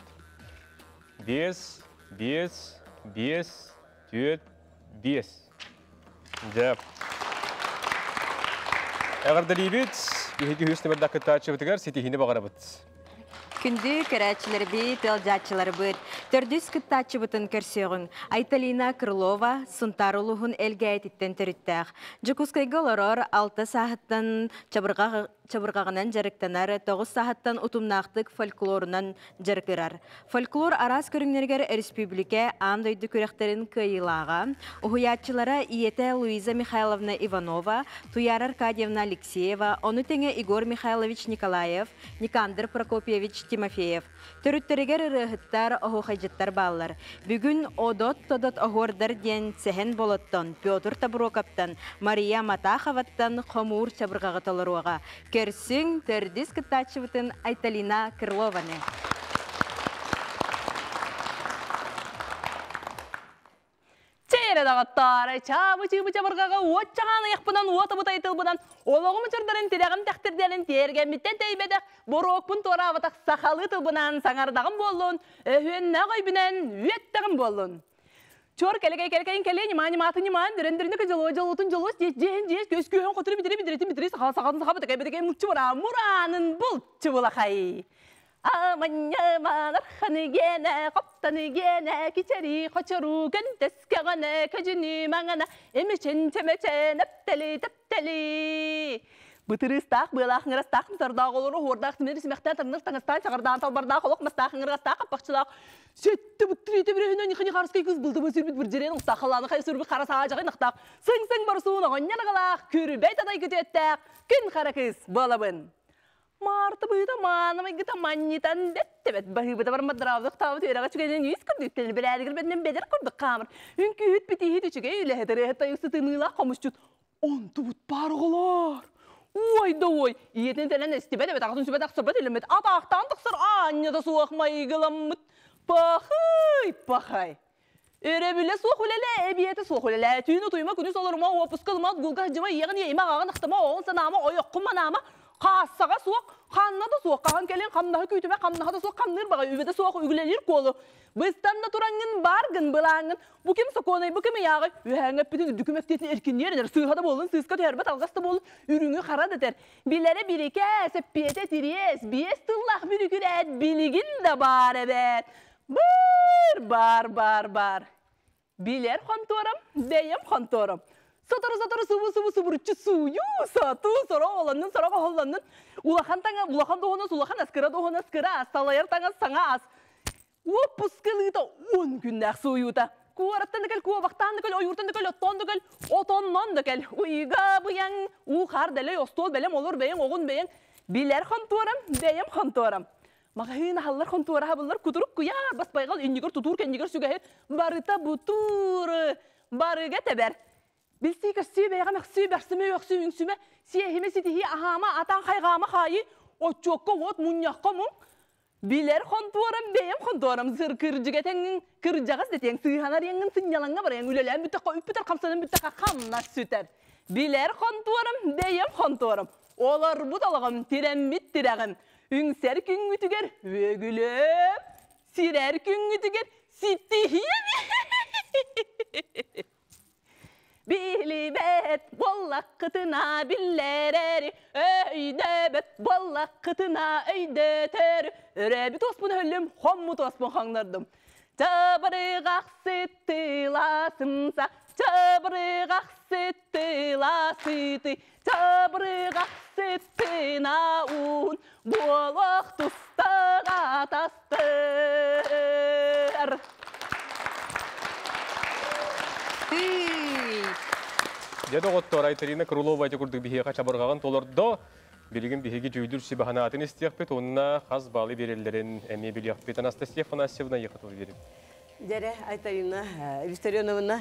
Биэс, биэс, биэс, түөрт, биэс. Дьэ. Эҕэрдэлиибит. Биһиги үһүс нөмэрдээх кыттааччыбытыгар ситиһиини баҕарабыт. Күндү көрөөччүлэрбит, ыалдьааччыларбыт, төрдүс кыттааччыбытын көрсүөҕүҥ. Айталина Крылова, Сунтаар улууһун Элгээйититтэн төрүттээх. Дьокуускайга олорор алта сааһыттан чабырҕах чабырҕаҕынан дьарыктанар, тоҕус сааһыттан утумнаахтык фольклорунан дьарыгырар. Фольклор араас көрүҥнэригэр республика аан дойду күрэхтэрин кыайыылааҕа, уһуйааччылара ийэтэ Луиза Михайловна Иванова, Туяра Аркадьевна Алексеева, ону тэҥэ Егор Михайлович Николаев, Никандр Прокопьевич Тимофеев. Төрүттэригэр ырыаһыттар, оһуохайдьыттар бааллар. Бүгүн Одот-тодот оһуордар диэн Сэһэн Болоттон, Петр Тобуруокаптан, Мария Матаховаттан хомуур чабырҕаҕы толоруоҕа. Көрсүҥ, төрдүс кыттааччыбытын Айталина Крылованы. Чээрэ даҕаттаара, чаабы-чыыбы чабырҕаҕа уот чаҕаан айахпынан уот абытай тылбынан олоҕум очурдарын тирэҕим тэхтирдэрин тиэргэммиттэн тэйбэтэх боруокпун туораабатах сахалыы тылбынан саҥардаҕым буоллун, өһүөннээх өйбүнэн үөттэҕим буоллун. Чуор кэлэкэй кэлэкэйин кэлиэ ньымаа ньымаатын ньымаан дөрөн дөрүнүкэ дьолуо дьолуотун дьолуос дьиэс дьиэһин дьиэс күөс күөһүн хотуру бүтүрү бүтүрүтүн бүтүрү сахала сахатын саха бытакай бытакай муччу мураан мураанын булчу булахай. Аманньаманар ханыгена, хоптаныгена, кичэри хочору көнтөскөҕөнө, көдьүнү маҥана, эмичен чөмөчөн, өптели төптели. Бытырыыстаах, быалаах, ыҥырастаах, мсардаах олору, оһуордаах, симир симэхтээн, тарынар таҥастаан, чаҕардаан, талбардаах, олох мастаах, ыҥырастаах, хаппахчылаах, Сөттө буттуриите бүрөһүнэн нихани харыскай кыз былтыбы сүрбүт бүрдьерен уктаах халааны хайа сүрбүт хара саа жаҕын ахтаах сыҥ-сыҥ борсуун оҕонньор аҕалаах күрүбэй тадай күтүөттээх күн хара кыыс буолабын. Маарта быыта маанамайгыта манньытан дэттебет баһыыбыта бармадраабыт таабыт үөрэҕэ чүгэнэн үс курдук үктэнэр бэрээдигэр бэринэн бэдэр курдук хаамар үҥкүүһүт битииһит үчүгэй үлэһит ырыаһыт тойуксут ымыылаах хомусчут Онтубут баар оҕолоор! Уой да уой, ийэтин тэнэн эстибэт эбит, аҕатын сүбэт ахсарбат илэммит, атаахтаан тахсар аанньа да суох майгыламмыт. Пахай, пахай. Өрөбүлэ суох үлэлээ, эбиэтэ суох үлэлээ, түүн утуйма, күнүс олорума, уоппуска ылыма, отгулга сылдьыма, ийэҕин иэйимэ, аҕаҕын ахтыма, оҕоҕун санаама, ойоххун манаама, хаассаҕа суох, ханна да суох, хаһан кэлин хамнаһы күүтүмэ, хамнаһа да суох хамныыр баҕай, үбэ да суох үгүлэлиир куолу. Быстан да тураҥҥын, бааргын, былааҥҥын, Бу ким сокуонай, бу ким ыйааҕый? Үөһээҥҥэ эппитин үрдүкү мэктиэтин эркинниэр энэр, сыыһа да буоллун, сыыска түһэрбэт алҕас да буоллун, үрүҥү хара да этэр. Билэрэ бирикээс, эппиэтэ тириэс, биэс тыллаах бүрүкүрээт билигин да баар эбээт. Быр, бар, бар, бар. Билэр хонтуорам, бэйэм хонтуорам. Сотору-сотору субу-субу субуруччу сууйуу, сатуу, сорох оҕолоннун, сорох оһоллоннун. Улахан таҥа, улахан дуоһунас, улахан ас, кыра дуоһунас, кыра ас, салайар таҥас, саҥа ас. Уоппуска ылыыта уон күннээх суойуута. Куораттан да кэл, куобахтаан да кэл, ойууртан да кэл, оттоон да кэл, отоннон да кэл. Уйга быйаҥ, уу хаар дэлэй, остуол бэлэм, олор бэйэҥ, оҕун бэйэҥ. Билэр хонтуорам, бэйэм хонтуорам. Маҕаһыын аһаллар, хонтуора аһабыллар, кутурук куйаар, бас байҕал, иннигэр тутуур, кэннигэр сүгэһи, барыта бутуур, барыга тэбэр. Билсии-көрсүү, бэйэҕэ мөхсүү, бэрсимэ, үөхсүү, үҥсүмэ, сиэһимэ, ситиһии, аһаама, атаан хайҕаама, хаайыы, отчуокка уот, мунньахха муҥ, Билэр хонтуорам, бэйэм хонтуорам сыр кырдьык этэҥҥин, кырдьаҕас дэтиэҥ, сыыһанар иэҥҥин сынньалаҥҥа барыаҥ, үлэлээн бүттэххэ үп бүтэр, хамсанан бүттэххэ хамнас сүтэр. Билэр хонтуорам, бэйэм хонтуорам, олорбут олоҕум, тирэммит тирэҕим, үҥсэр күҥҥүтүгэр үөгүлүөм, сирэр күҥҥүтүгэр ситиһиэм. Билибэт буоллаххытына биллэрэри, өйдөбөт буоллаххытына өйдөтөр. Өрөөбүт уоспун өһүллүм, хоммут уоспун хоҥнордум. Чабырыгах сыттыла сымса, чабырыгах сыттыла сыты, чабырыгах сыттына уун, буолуох тустаҕа тастыр. Дьэ доҕоттоор, Айталина Крылова ити курдук биһиэхэ чабырҕаҕын толордо. Билигин биһиги дьүүллүүр сүбэ санаатын истиэхпит уонна хас баалы биэрэллэрин эмиэ билиэхпит. Анастасия Афанасьевна Ехотова биэрин. Дьэрэ, Айталина Виссарионовна,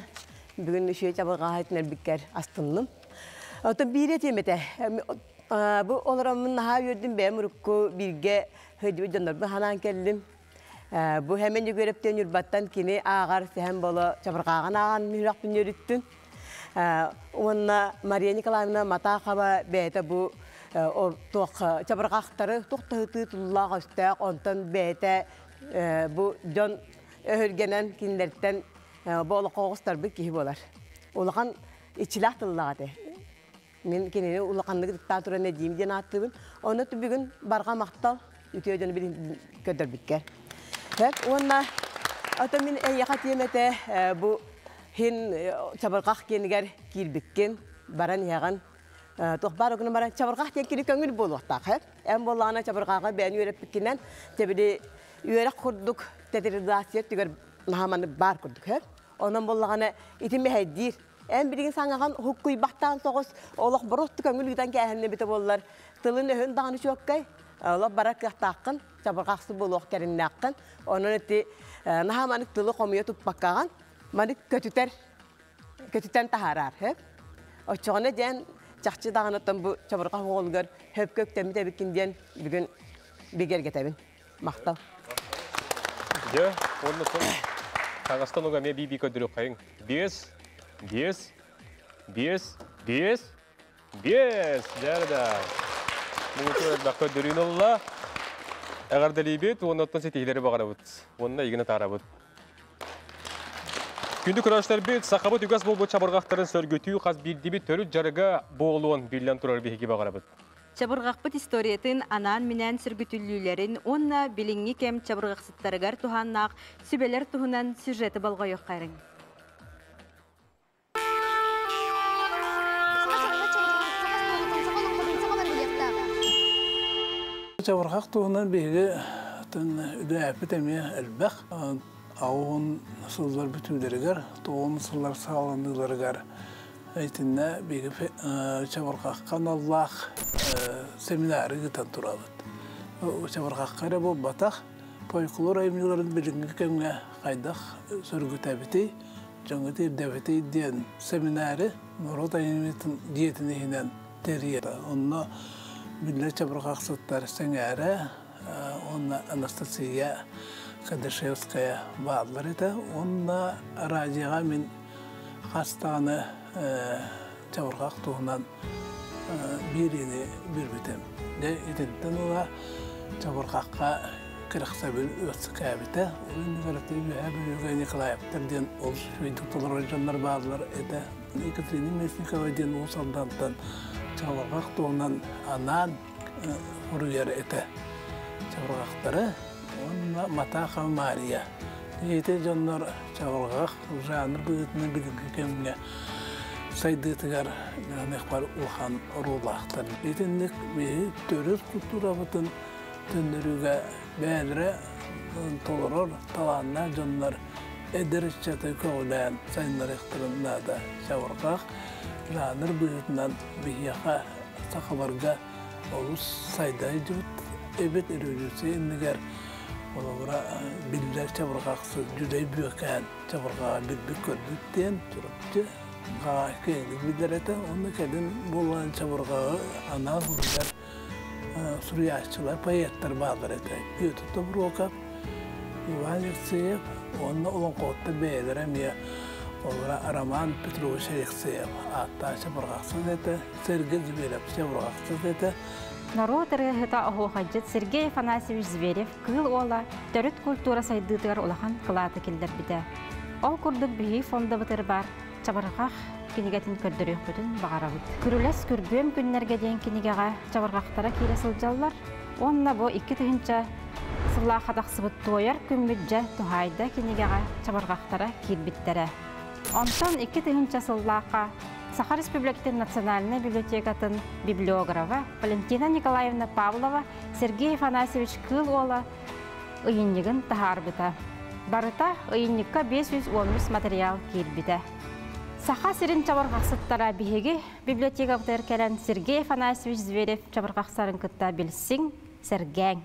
бүгүн үчүгэй чабырҕаҕа түнэрбиккэр астынным. Оттон биир этиэм этэ. Бу олороммун наһаа үөрдүм, бэйэм урукку бииргэ сылдьыбыт дьоннорбун санаан кэллим. Бу Хэмэн Дьөгүөрэптэн Ньурбаттан кини ааҕар Сэһэн Боло чабырҕааҕын ааҕан үрэхпин үөрүттүн. Уонна Мария Николаевна Матахова бэйэтэ бу туох чабырҕахтары туох да ытыы туллаах өстөөх онтон бэйэтэ бу дьон өһүргэнэн кинилэртэн бу олоххо оҕустарбыт киһи буолар. Улахан иччилээх тыллаах этэ. Мин кинини улаханнык ытыктаан туран эдьиийим диэн ааттыыбын. Онно бүгүн барҕа махтал үтүө дьону билин көрдөрбүккэр. Сөп уонна ото мин эйиэхэ этиэм этэ бу хин чабырҕах киэнигэр киирбиккин баран иһэҕин туох баар гынан баран чабырҕах диэн кини көҥүл буолуохтаах эр эн буоллаҕына чабырҕааҕы бэйэн үөрэппиккинэн тэбили үөрэх курдук тетризация түгэр наһаа маннык баар курдук эр онон буоллаҕына ити мэһэйдиир Эн билигин саҥаҕын һуккуйбахтаан соҕус олох боросту көҥүл ыытан кээһэннэ эбитэ буоллар, тылын-өһүн даҕаны чуоккай, олох барар кыахтааххын, чабырҕахсыт буолуох кэриннээххин. Онон ити наһаа маннык тылы хомуйа туппаккаҕын, маннык көтүтэр, көтүтэн таһаараар, сөп? Оччоҕуна диэн чахчы даҕаны оттон бу чабырҕах оҕолугар хөпкө үктэммит эбиккин диэн бүгүн бигэргэтэбин. Махтал. Дьэ, уонна сон хаҥастан уга эмиэ бии-бии көрдөрүөххэйиҥ. Биэс, биэс, биэс, биэс, биэс! Дьэ да. Муҥутуур элбэх көрдөрүүнү ылла. Эҕэрдэлиибит уонна оттон ситиһиилэри баҕарабыт. Уонна эйигин атаарабыт. Күндү көрөөччүлэрбит, сахабыт үгэс буолбут чабырҕахтарын сөргүтүү хас биирдиибит төрүт дьарыга буолуон биллэн турар биһиги баҕарабыт. Чабырҕахпыт историятын анаан-минээн сөргүтүллүүлэрин уонна билиҥҥи кэм чабырҕахсыттарыгар туһааннаах сүбэлэр туһунан сюжеты болҕойуоххайрыҥ. Чабырҕах туһунан биһиги үлэлээппит эмиэ элбэх. Аҕыс сыллар бүтүүлэригэр, тоҕус сыллар саҕаланыыларыгар итиннэ биһиги чабырҕахха аналлаах семинары ыытан турабыт. Чабырҕахха эрэ буолбатах, фольклор айымньыларын билиҥҥи кэмҥэ хайдах сөргүтэбитий, дьоҥҥо тиэрдэбитий диэн семинары норуот айымньытын дьиэтин иһинэн тэрийэр. Онно биллэр чабырҕахсыттар сэҥээрэ уонна Анастасия Кадышевская бааллар этэ. Уонна радиоҕа мин хас даҕаны чабырҕах туһунан биэриини биэрбитим. Дьэ, итинтэн ыла чабырҕахха кэрэхсэбил үөскээбитэ. Ол иннигэр Үөһээ Бүлүүгэ Николаевтар диэн олус үчүгэйдик толорор дьоннор бааллар этэ. Екатерина Местникова диэн Уус Алдантан чабырҕах туһунан анаан суруйар этэ. Чабырҕахтары уонна Матахова Мария. Ити дьоннор чабырҕах жанр быһыытынан билиҥҥи кэмҥэ сайдыытыгар бар улахан оруоллаахтар. Итинник биһи төрүт культурабытын төннөрүүгэ бэйэлэрэ толорор талааннаах дьоннор эдэр ыччаты көҕүлээн сайыннарыахтарын наада. Чабырҕах жанр быһыытынан биһиэхэ сахаларга олус сайда сылдьыбыт эбит. Революция иннигэр холобура биллэр чабырҕахсыт Дьүлэй Бүөкээн чабырҕаҕа билбит көрбүт диэн Чурапчы киэҥник биллэр этэ. Онно кэлин буолан чабырҕаҕы анаан суруйар суруйааччылар, поэттар бааллар этэ. Петр Тобуруокап, Иван Алексеев уонна олоҥхоһуттар бэйэлэрэ эмиэ холобура Роман Петрович Алексеев ааттаах чабырҕахсыт этэ, Сергей Зверев чабырҕахсыт этэ. Норуот ырыаһыта оһуохайдьыт Сергей Афанасьевич Зверев Кыыл Уола төрүт культура сайдыытыгар улахан кылааты киллэрбитэ. Ол курдук биһиги фондабытыгар баар Чабырҕах кинигэтин көрдөрүөхпүтүн баҕарабыт. Күрүлэс күргүөм күннэргэ диэн кинигэҕэ чабырҕахтара киирэ сылдьаллар уонна бу 2000 сыллаахха тахсыбыт Туойар күммүт дьэ туһаайда кинигэҕэ чабырҕахтара киирбиттэрэ. Онтон 2000 сыллаахха Саха Республикатын Национальнай библиотекатын библиографа Валентина Николаевна Павлова Сергей Афанасьевич Кыыл Уола ыйынньыгын таһаарбыта. Барыта ыйынньыкка 513 материал киирбитэ. Саха сирин чабырҕахсыттара биһиги библиотекабытыгар кэлэн Сергей Афанасьевич Зверев чабырҕахсарын кытта билсиҥ, сэргээҥ.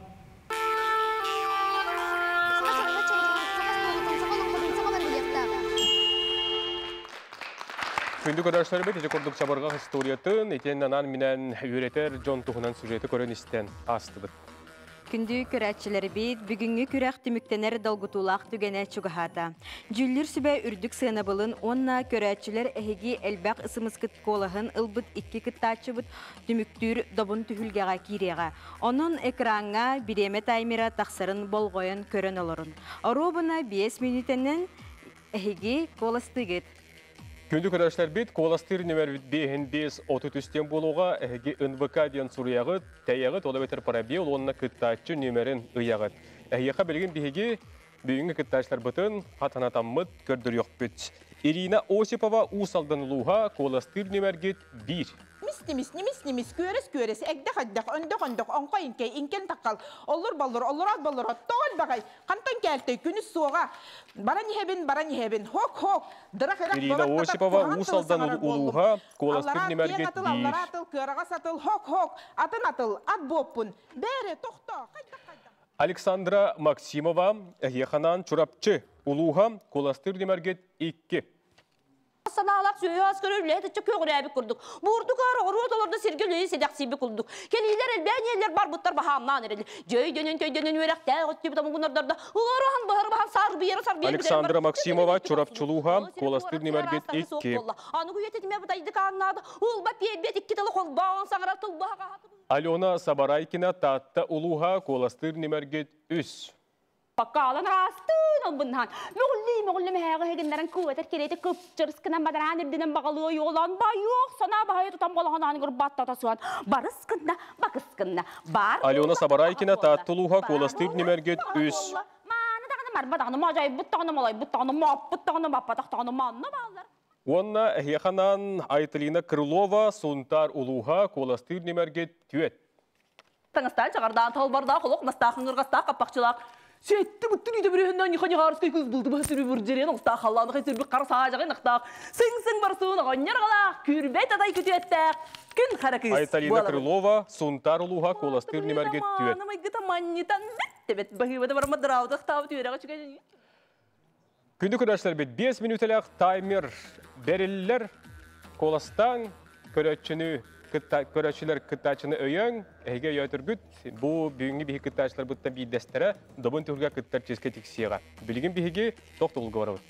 Күндү көрөөччүлэрбит, ити курдук чабырҕах историятын итиэннэ анаан-минээн үөрэтэр дьон туһунан сюжеты көрөн истэн аастыбыт. Күндү көрөөччүлэрбит, бүгүҥҥү күрэх түмүктэнэр долгутуулаах түгэнэ чугаһаата. Дьүүллүүр сүбэ үрдүк сыанабылын уонна көрөөччүлэр эһиги элбэх ысымыскыт куолаһын ылбыт икки кыттааччыбыт түмүктүүр добун түһүлгэҕэ киириэҕэ. Онон экраҥҥа бириэмэ таймера тахсарын болҕойон көрөн олорун. Оруобуна 5 мүнүүтэнэн эһиги куоластыыгыт. Күндү көрөөччүлэрбит, куоластыыр нүмербит 5 5 33 диэн буолуоҕа, эһиги НВК диэн суруйаҕыт, тэйэҕит, ол эбэтэр пробел уонна кыттааччы нүмерин ыйаҕыт. Эһиэхэ билигин биһиги бүгүҥҥү кыттааччыларбытын хатанатаммыт көрдөрүөхпүт. Ирина Осипова, Уус Алдан улууһа, куоластыыр нүмергит 1. Мис-тимис, нимис-нимис, күөрэс-күөрэс, эгдэх-эгдэх, өндөх-өндөх, оҥхой-иҥкэй, иҥкэн-таккал, оллур-боллур, оллураат-боллур, тоҕо элбэҕэй, хантан кээлтэй, күнүс суоҕа, баран иһэбин, баран иһэбин, хок-хок, дырах-ырах, Ирина Осипова, Уус Алдан улууһа, куоластыыр нүмергит атыл, 1. аллараа атыл, кыараҕас атыл, хок-хок, атын атыл, ат буоппун, бээрэ, тохтоо, хайдах-хайдах. Александра Максимова, эһиэханан Чурапчы улууһа, куоластыыр нүмергит 2. Санаалаах сүөһү ас көрөр үлэһит ычча көҕүрээбит курдук. Буурдук аар оҕуруот олордо сиргэ үлэһи сэдэхсийбит курдук. Кэлиилэр элбээн иһэллэр барбыттар баһаамнаан эрэллэр. Дьөйдөнөн көйдөнөн үөрэхтээх өттүбүт омугунардарда ыарахан быһары баһан сарбыйары сарбыйар Александра Максимова, Чурапчылууһа, куоластыыр нүмергит 2. Аныгы үйэтитиме бытайды кааннаады. Улба пиэрбиэт икки тылы холбоон саҥарар тылбаһа Алена Сабарайкина, Таатта улууһа, куоластыыр нүмергит 3. Бакаалан араастыын албыннаан. Мөҕүллүү мөҕүллү мэһээҕи иһигиннэрэн куотар кириэти кыпчырыскынан бадараан үрдүнэн баҕалыы ойуолаан байыах санаа баһайы тутан болоһон ааныгыр баттата суон барыс гынна бакыс гынна бар Алена Сабарайкина, Таатта улууһа, куоластыыр нүмергит 3. Мааны даҕаны марба даҕаны модьойбут даҕаны молойбут даҕаны моппут даҕаны маппатах даҕаны манна бааллар. Уонна эһиэханан Айталина Крылова, Сунтаар улууһа, куоластыыр нүмергит 4. Таңастаан чагардаан талбардаах олох мастаах ыңыргастаах каппакчылаах Сетти буттун үйде бүрөһүннөн нихо нихарскай кыз булду бу сүрү буржерен оңстаах халлааны хай сүрбү кара саажагын ықтаах сың-сың барсуун оҕонньор аҕалаах күрбэт атай күтүөттээх күн хара кыыс Айталина Крылова, Сунтар улууһа куоластыыр ньимэргит түөт. Майгыта манньытан бэт баһыыбата барма дыраабытахтаабыт үөрэҕэ чүгэн. Күндү көрөөччүлэрбит 5 мүнүүтэлээх таймер бэриллэр. Куоластаан көрөөччүнү кытта көрөөччүлэр кыттааччыны өйөөн, эһиги өйөөтүргүт бу бүгүҥҥү биһиги кыттааччыларбыттан биирдэстэрэ добун түһүлгэ кыттар чиэскэ тиксиэҕэ. Билигин биһиги тохтобулга барабыт.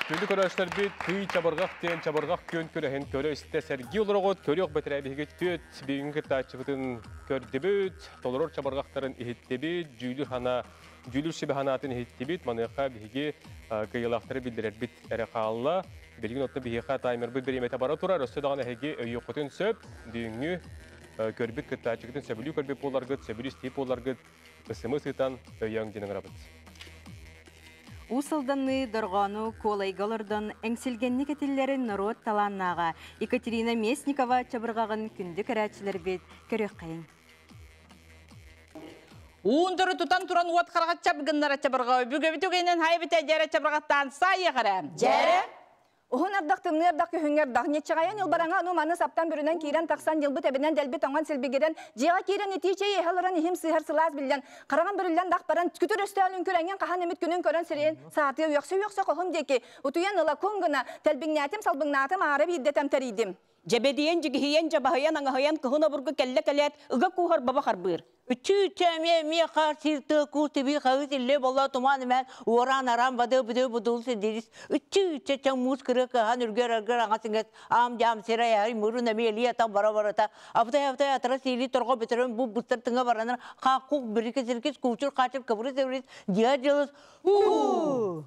Күндү көрөөччүлэрбит Кый чабырҕах диэн чабырҕах күөн күрэһин көрө-истэ сэргии олороҕут. Көрүөх бэтэрээ биһиги түөт бүгүҥҥү кыттааччыбытын көрдүбүт, толорор чабырҕахтарын иһиттибит, дьүүлүр хана дьүүлүр сүбэ ханаатын иһиттибит. Маныаха биһиги кыайыылаахтары биллэрэрбит эрэ хаалла. Билигин оттон биһиэхэ таймербыт бириэмэтэ бара турар. Өссө даҕаны эһиги өйүөххүтүн сөп. Бүгүҥҥү көрбүт кыттааччыгытын сөбүлүү көрбүт буоларгыт, сөбүлүү истиip буоларгыт ысымы сыытан өйөөҥ диэн ыҥырабыт. Уус Алданныы дорҕоону куолайга олордон эҥсилгэнник этиллэрин норуот талааннааҕа Екатерина Местникова чабырҕаҕын күндү көрөөччүлэрбит көрүөххэйиҥ. Уун тутан туран уот хараҕа чап гыннара чабырҕа бүгөбүт үгэнэн хайбите дьэрэ чабырҕаттаан саайыхара. Дьэрэ Уһун ардах тымныы ардах күһүҥҥү ардах ньиччэҕэйэн ньылбараҥа ону маны саптан бүрүнэн киирэн тахсан дьылбыт эбинэн дэлби тоҥон силбигирэн дьиэҕэ киирэн итии чэй иһэ олорон иһим сыыһар сылаас биллэн хараҕым бүрүллэн дах баран күтүр өстөөн үҥкүр хаһан эмит күнүн көрөн сирэйин саатыа үөхсэ-үөхсэ хоһум диэки утуйан ыла кум гына тэлбиҥнээтим салбыҥнаатым аара биирдэ тэмтэрийдим. Дьэбэдийэн, дьигиһийэн, дьабаһыйан, аҥаһыйан кыһын обургу кэллэ кэлээт, ыга кууһар баба харбыыр. Үчү эмиэ эмиэ хаар сир тыа куус тибии хаһыы силлиэ боллоо тумаан имээн уораан араан бадыы бүдүү будуул сидирис үчү үччэ чаҥ муус кырыа кыһан үргэр аргыр аҥас иҥэс аам дьаам сир айаһый мурун эмиэ илии атах бара барата абытай абытай атара сиилии торҕо бүтэрэн бу быстар тыҥа баранар хааккук бирикис иркис куучур хаачыр кыбырыс ибирис дьиа дьылыс уу.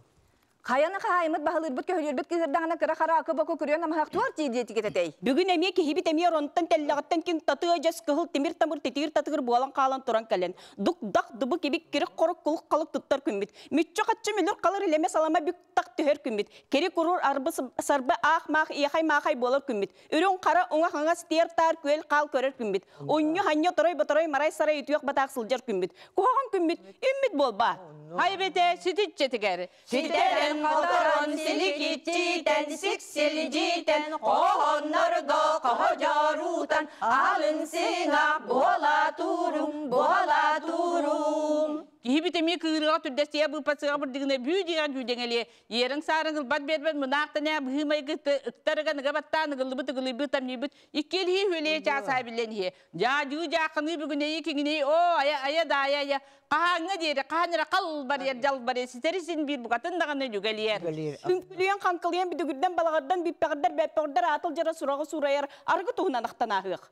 Хайаны хаһаайыммыт баһылыырбыт көһүлүөрбүт кыыһырдаҕына кыра хара акы-боку күрүөн амаһах туор дии диэтигит этэй. Бүгүн эмиэ киһибит эмиэ оронтон тэллэҕиттэн киҥ татыа дьэс кыһыл тимир тамыр титиир татыгыр буолан хаалан туран кэлэн, дук-дах дубу кибик кирик хорук кулук халык туттар күммүт. Мүччү-хаччы мүлүр халыр илэмэ салама бүк тах түһэр күммүт. Кери куруур арбы сарбы аах-маах иэхэй-маахай буолар күммүт. Үрүҥ хара уҥа хаҥас тиэр-таар күөл хаал көрөр күммүт. Унньу ханньа оторой-боторой марай-сарай үтүөх батаах сылдьар күммүт. Куһаҕан күммүт, үммүт буолбаат. Хайбете ситиччетигэр. Ситэрэн хоторон силикиччитэн сиксилдьитэн хоһоннорго хоһодьоруутан алын сыҥа буола турум буола турум. Киһибит эмиэ кыырыаҕа түрдэстиэ быыппасыаҕа бырдыгына бүү диэн дүүдэҥэлиэ иэриҥ саарыҥ ылбат биэрбэт мынаахтан ээ быһыы-майгы ыктарыган ыга баттаан ыгыллыбыт ыгылыйбыт тамньыйбыт иккиэлиһии хүөлэйэ чаасаа биллэн иһиэ дьаадьыы дьаахханыы бүгүнэйи киҥинэйи оо айа айа даайа айа хаһааҥҥа диэри хаһан эрэ хал барыйар дьал барыйар ситэри син биир букатын даҕаны дьүгэлиэр. Үҥкүлүйэн хаҥкылыйан бүдүгүрдэн балаҕырдан бүппэҕирдэр бэппэҕирдэр аатыл дьара сураҕы суурайар аргы туһунан ахтан ааһыах.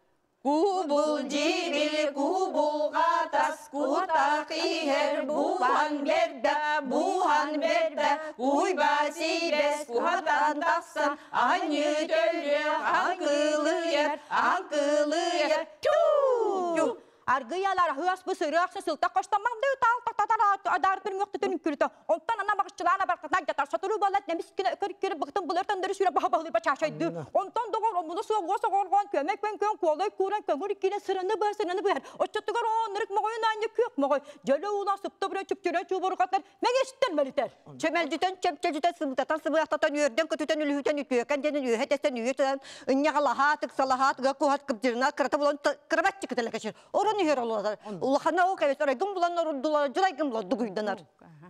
Кубул дьибил кубулга тас кутах иһэр бухан бердэ бухан бердэ уйба сибэс куһатан тахсан анньыы төлүөх аҥкылыйар аҥкылыйар тю. Аргыялар аһыас бу сырыахса сылта коштаммам да таал татар адар түрмөктөтөн үкүрүтө. Онтон ана багыччылаана баркатан жатар сотуру болат немискине өкөр кире быктын булыртан дөрү сүрэ баха баһылы бачашайды. Онтон догор омуну суогуо согоргон көмөк көн көн куолай кууран көңүр кире сырыны быһар сырыны быһар. Оччотугар ооннырык моҕойун аанньа күөх моҕой. Дьөлө уулан сыпта бүрэ чүпчүрэ чуубурҕатар мэҥэстэр мэлитэр. Чөмөлдүтэн чөмчөдүтэн сымытатан сыбыахтатан үөрдэн көтүтэн үлүһүтэн үтүөкэн диэн үөһэ тэстэн үйэ тынан ынньаҕалаһаат ыксалаһаат ыга куһат кыбдьырына кырата булан кырабаччы кытала кэчир орон үһэр олуотар улахана ол кэбис орайгын булан ордулар дьулайгын булан дугуйданар.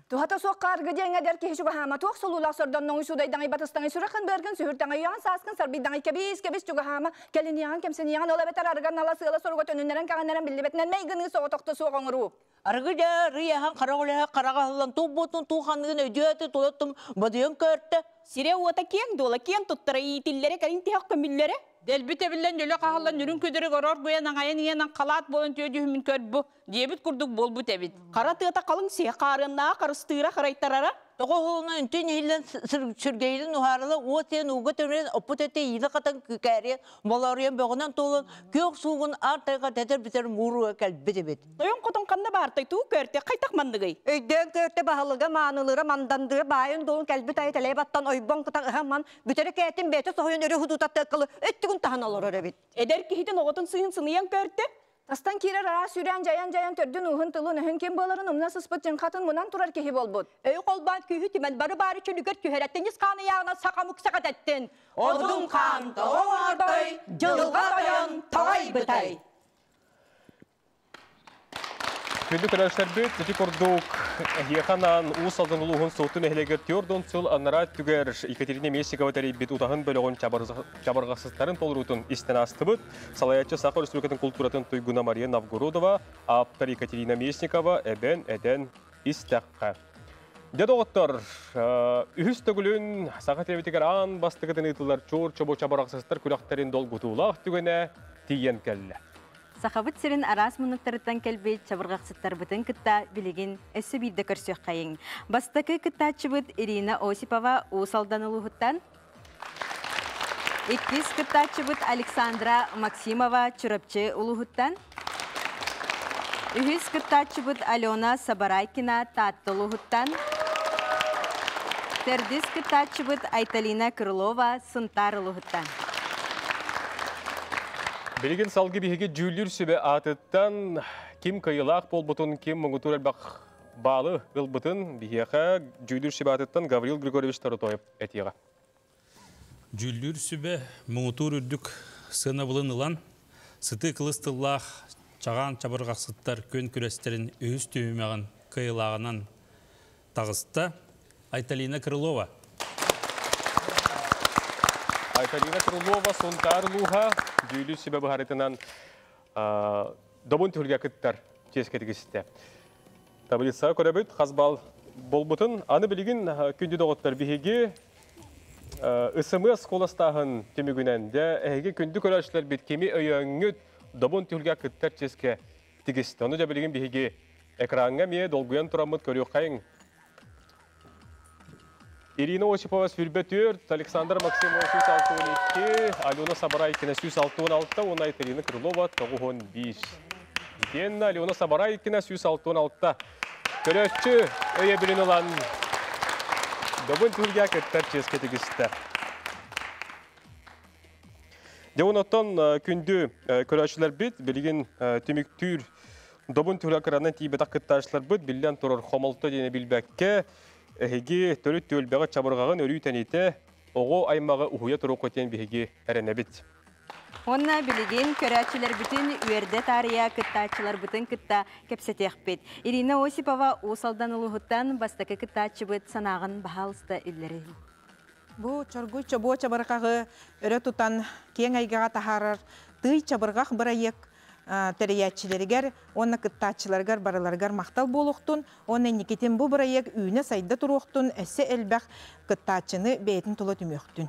Туһата суох хааргы диэҥҥэ эдэр киһи чугаһаама туох солуулаах сордонноҥуй суудайдаҥый батыстаҥый сүрэххин быаргын сүһүртэҥэй үйэҕин сааскын сарбыйдаҥый кэбиис кэбис чугаһаама кэлиниэҕин кэмсиниэҕин ол эбэтэр арыган ала сыала соруга төнүннэрэн кэҕиннэрэн биллибэтинэн мэйгыныы соҕотохто суох оҥоруу. Арыгы дьэ рыйаһан хара үлэһэ хараҕа аһыллан туу буотун туу ханныгын өйдүөтү тулаттым бодуйан көртө. Сире уота киэҥ дуола киэн туттара иитиллэрэ кэлин тиһэх көмүллэрэ. Дэлби тэбиллэн дьөлө хаһаллан үрүҥ күдүрүк орор гуйан аҥайын иэнэн халаат буолан түөдүһүмүн көрбу диэбит курдук буолбут эбит. Хара тыата халыҥ сиэ хаарыаннааҕа харыстыыра харайтарара. Тоҕо оһолуна үнтү нэһиллэн сүргэйилин уһаарыла уот сиэн ууга төмрен оппут этэ иилэ хатан күкээриэн болоруйан бөҕүнэн туолан күөх суугун аар тайга тэтэр бүтэр мууруга кэлбит эбит. Тойон хотон ханна баартай туу көртө хайтах манныгый? Өйдөөн көртө баһылыга маанылыра мандандыра баайын долун кэлбит айы тэлэй баттан ойбон кытан ыһан ман бүтэрэ кээтин бэйэтэ соһуйан өрө худуута тыаккалы өттүгүн таһан олорор эбит. Эдэр киһитин оҕотун сыһын сыныйан көртө. Тастан киирэр араас сүүрээн дьайан-дьайан төрдүн ууһун тылын-өһүн ким буоларын умна сыспыт дьыҥхатын мунан турар киһи буолбут. Өй холбоон күүһү түмэн бары баары чөлүгэр түһэрэттин ис хаан ыйааҕынан сахамык сахатэттин. Одун хаан тоҕо оҥортой, дьылҕа тойон тоҕой-бытай. Күндү көрөөччүлэрбит, ити курдук эһиэхэ анаан Уус Алдан улууһун Суотту нэһилиэгэр 40 сыл анараа өттүгэр Екатерина Местникова тэрийбит утаһын бөлөҕүн чабырҕасыттарын толоруутун истэн аастыбыт. Салайааччы Саха Республикатын култууратын туйгуна Мария Новгородова, ааптар Екатерина Местникова эбэн этэн истэххэ. Дьэ доҕоттор, үһүс төгүлүн Саха телевизигэр аан бастакытын ыытыллар чуор чобо чабырҕасыттар күрэхтэрин долгутуулаах түгэнэ тиийэн кэллэ. Сахабыт сирин араас муннуктарыттан кэлбит чабырҕахсыттарбытын кытта билигин өссө биирдэ көрсүөххэйиҥ. Бастакы кыттааччыбыт Ирина Осипова Уус Алдан улууһуттан. Иккис кыттааччыбыт Александра Максимова Чурапчы улууһуттан. Үһүс кыттааччыбыт Алена Сабарайкина Таатта улууһуттан. Төрдүс кыттааччыбыт Айталина Крылова Сунтаар улууһуттан. Билигин салгы биһиги дьүүллүүр сүбэ аатыттан ким кыайыылаах буолбутун, ким муҥутуур элбэх баалы ылбытын биһиэхэ дьүүллүүр сүбэ аатыттан Гаврил Григорьевич Торотоев этиэҕэ. Дьүүллүүр сүбэ муҥутуур үрдүк сыанабылын ылан, сытыы кылыс тыллаах чаҕаан чабырҕахсыттар күөн күрэстэрин үһүс түһүмэҕин кыайыылааҕынан таҕыста Айталина Крылова. Айталина Крылова Сунтаар улууһа дьүүлү сүбэ быһарытынан добун түһүлгэ кыттар чиэскэ тигистэ. Таблицаҕа көрөбүт хас бал болбутун. Аны билигин күндү доҕоттор биһиги СМС куоластааһын түмүгүнэн дьэ эһиги күндү көрөөччүлэрбит кими өйөөҥҥүт добун түһүлгэ кыттар чиэскэ тигистэ. Ону дьэ билигин биһиги Экраҥҥа эмиэ долгуйан тураммыт көрүөххэйиҥ. Ирина Осипова 24, Александр Максимов 162, Алена Сабарайкина 166 уонна Айталина Крылова 95. Итиэннэ Алена Сабарайкина 166. Көрөөччү өйөбүлүн ылан Добун түһүлгэ кыттар чиэскэ тигистэ. Дьэ онтон күндү көрөөччүлэрбит билигин түмүктүүр добун түһүлгэ кыранан тиийбэтэх кыттааччыларбыт биллэн турар хомолто диэни билбэккэ эһиги төрүт түөлбэҕэ чабырҕаҕын өрүү тэнитэ оҕо аймаҕы уһуйа туруоххут диэн биһиги эрэнэбит. Уонна билигин көрөөччүлэрбитин үөрдэ таарыйа кыттааччыларбытын кытта кэпсэтиэхпит. Ирина Осипова Уус Алдан улууһуттан бастакы кыттааччыбыт санааҕын баһаалыста үллэрин. Бу чоргуй чобуо чабырҕаҕы өрө тутан киэҥ эйгэҕэ таһаарар Тыый чабырҕах бырайыак тэрийээччилэригэр уонна кыттааччыларыгар барыларыгар махтал буолуохтун уонна инникитин бу бырайыак үүнэ-сайда туруохтун, өссө элбэх кыттааччыны бэйэтин тула түмүөхтүн.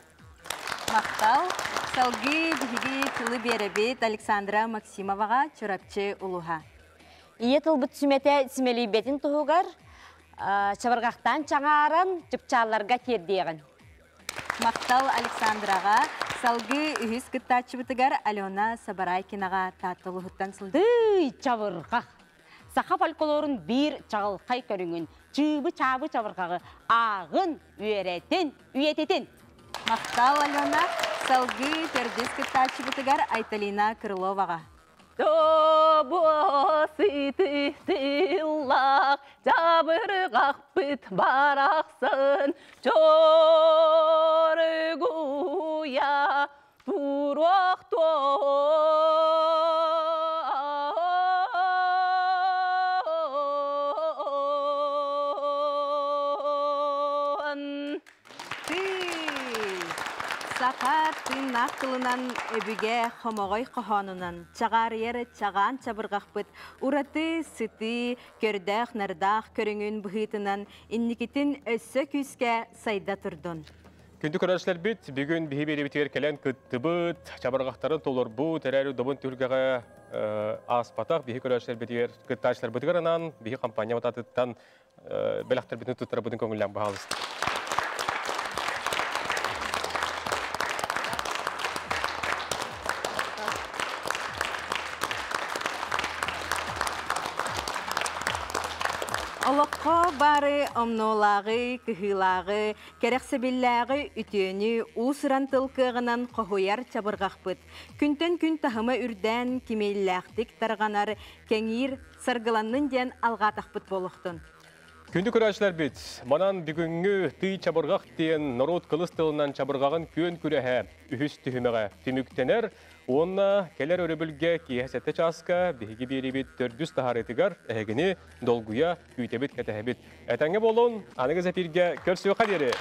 Махтал. Салгыы биһиги тылы биэрэбит Александра Максимоваҕа Чурапчы улуһа. Ийэ тылбыт сүмэтэ симэлийбэтин туһугар чабырҕахтаан чаҥааран чыпчаалларга тиэрдиэҕин. Махтал Александраҕа. Салгыы үһүс кыттааччыбытыгар Алена Сабарайкинаҕа Таатта улууһуттан сылдьар. Тыый, чабырҕах! Саха фольклорун биир чаҕылхай көрүҥүн, чыыбы-чаабы чабырҕаҕы ааҕын, үөрэтин, үйэтитин! Махтал, Алена. Салгыы төрдүс кыттааччыбытыгар Айталина Крыловаҕа. Тобуосытыллах чабырҕахпыт барахсан чоргуйа туруохтуон. Саха тыыннаах тылынан өбүгэ хомоҕой хоһоонунан чаҕаарыйар чаҕаан чабырҕахпыт ураты сытыы, көрдөөх-нардаах көрүҥүн быһыытынан инникитин өссө күүскэ сайда турдун. Күндү көрөөччүлэрбит, бүгүн биһи биэриибитигэр кэлэн кыттыбыт, чабырҕахтарын толорбут, эрээри добун түһүлгэҕэ ааспатах биһи көрөөччүлэрбитигэр, кыттааччыларбытыгар анаан биһи компания атыттан бэлэхтэрбитин туттарабытын көҥүллээн баһаалыста. Олоххо бары омнуолааҕы, кыһыылааҕы, кэрэхсэбиллээҕи үтүөнү уус-уран тыл кыаҕынан хоһуйар чабырҕахпыт. Күнтэн күн таһыма үрдээн, кимиэллээхтик тарҕанар, кэҥиир, саргыланнын диэн алҕаатахпыт буолуохтун. Күндү көрөөччүлэрбит, манан бүгүҥҥү Тый чабырҕах диэн норуот кылыс тылынан чабырҕаҕын күөн күрэһэ үһүс түһүмэҕэ түмүктэнэр уонна кэлэр өрөбүлгэ киэһэ сэттэ чааска биһиги биэриибит төрдүс таһаарыытыгар эһигини долгуйа күүтэбит, кэтэһэбит. Этэҥҥэ буолун, аныгы эпииргэ көрсүөххэ диэри!